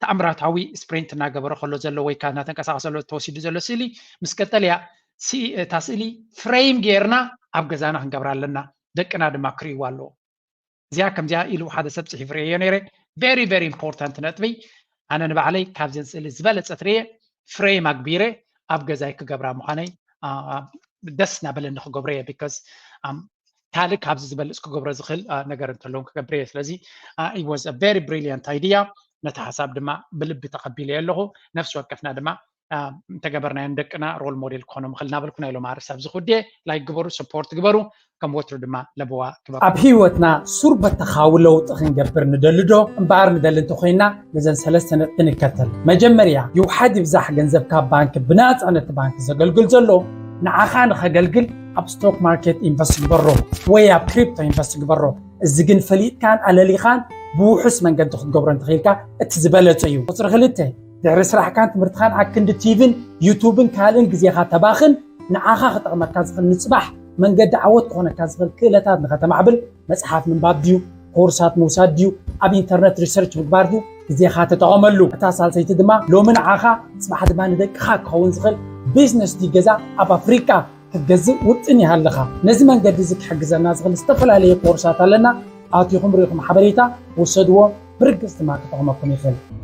ተኣምራታዊ ስፕሪንት እናገበረ ከሎ ዘሎ ወይ ከዓ እናተንቀሳቀሰ ዘሎ ተወሲዱ ዘሎ ስእሊ ምስ ቀጠልያ እታ ስእሊ ፍሬም ጌርና ኣብ ገዛና ክንገብራ ኣለና። ደቅና ድማ ክርእይዋ ኣለዎ። እዚኣ ከምዚኣ ኢሉ ሓደ ሰብ ፅሒፍ ርእየ ነይረ። ቨሪ ቨሪ ኢምፖርታንት ነጥቢ። ኣነ ንባዕለይ ካብዘን ስእሊ ዝበለፀት ርእየ ፍሬም ኣግቢረ ኣብ ገዛይ ክገብራ ምዃነይ ደስ እናበለኒ ክገብሮ እየ። ቢካዝ ካልእ ካብዚ ዝበልፅ ክገብሮ ዝኽእል ነገር እንተለውን ክገብር እየ። ስለዚ it was a very brilliant idea። ነቲ ሓሳብ ድማ ብልቢ ተቐቢለ ኣለኹ። ነፍሲ ወከፍና ድማ እንተገበርናዮ ንደቅና ሮል ሞዴል ክኾኖም ይኽእል እናበልኩ ናይ ሎም ኣርእስቲ ኣብዚ ክውድየ። ላይክ ግበሩ፣ ሰፖርት ግበሩ፣ ከም ወትሩ ድማ ለበዋ ግበሩ። ኣብ ህይወትና ሱር በተኻዊ ለውጢ ክንገብር ንደሊ ዶ? እምበኣር ንደሊ እንተኮይና ነዘን ሰለስተ ነጥቢ ንከተል። መጀመርያ ይውሓድ ይብዛሕ ገንዘብካ ኣብ ባንክ ብናፃ ነቲ ባንክ ዘገልግል ዘሎ ንዓኻ ንኸገልግል ኣብ ስቶክ ማርኬት ኢንቨስት ግበሮ ወይ ኣብ ክሪፕቶ ኢንቨስት ግበሮ። እዚ ግን ፈሊጥካን ኣለሊኻን ብውሑስ መንገዲ ክትገብሮ እንተኽኢልካ እቲ ዝበለፀ እዩ። ቁፅሪ ክልተ ድሕሪ ስራሕካን ትምህርትኻን ኣክንዲ ቲቪን ዩቱብን ካልእን ግዜኻ ተባኽን ንዓኻ ክጠቕመካ ዝኽእል ንፅባሕ መንገዲ ዓወት ክኾነካ ዝኽእል ክእለታት ንኸተማዕብል መፅሓፍ ምንባብ ድዩ ኮርሳት ምውሳድ ድዩ ኣብ ኢንተርነት ሪሰርች ምግባር ድዩ ግዜኻ ተጠቐመሉ። እታ ሳልሰይቲ ድማ ሎሚ ንዓኻ ፅባሕ ድማ ንደቅኻ ክኸውን ዝኽእል ቢዝነስ ድዩ ገዛ ኣብ ኣፍሪቃ ክትገዝእ ውጥን ይሃለኻ። ነዚ መንገዲ እዚ ክሕግዘና ዝኽእል ዝተፈላለየ ኮርሳት ኣለና። ኣቲኹም ርኢኹም ሓበሬታ ውሰድዎ። ብርግፅ ድማ ክጠቕመኩም ይኽእል።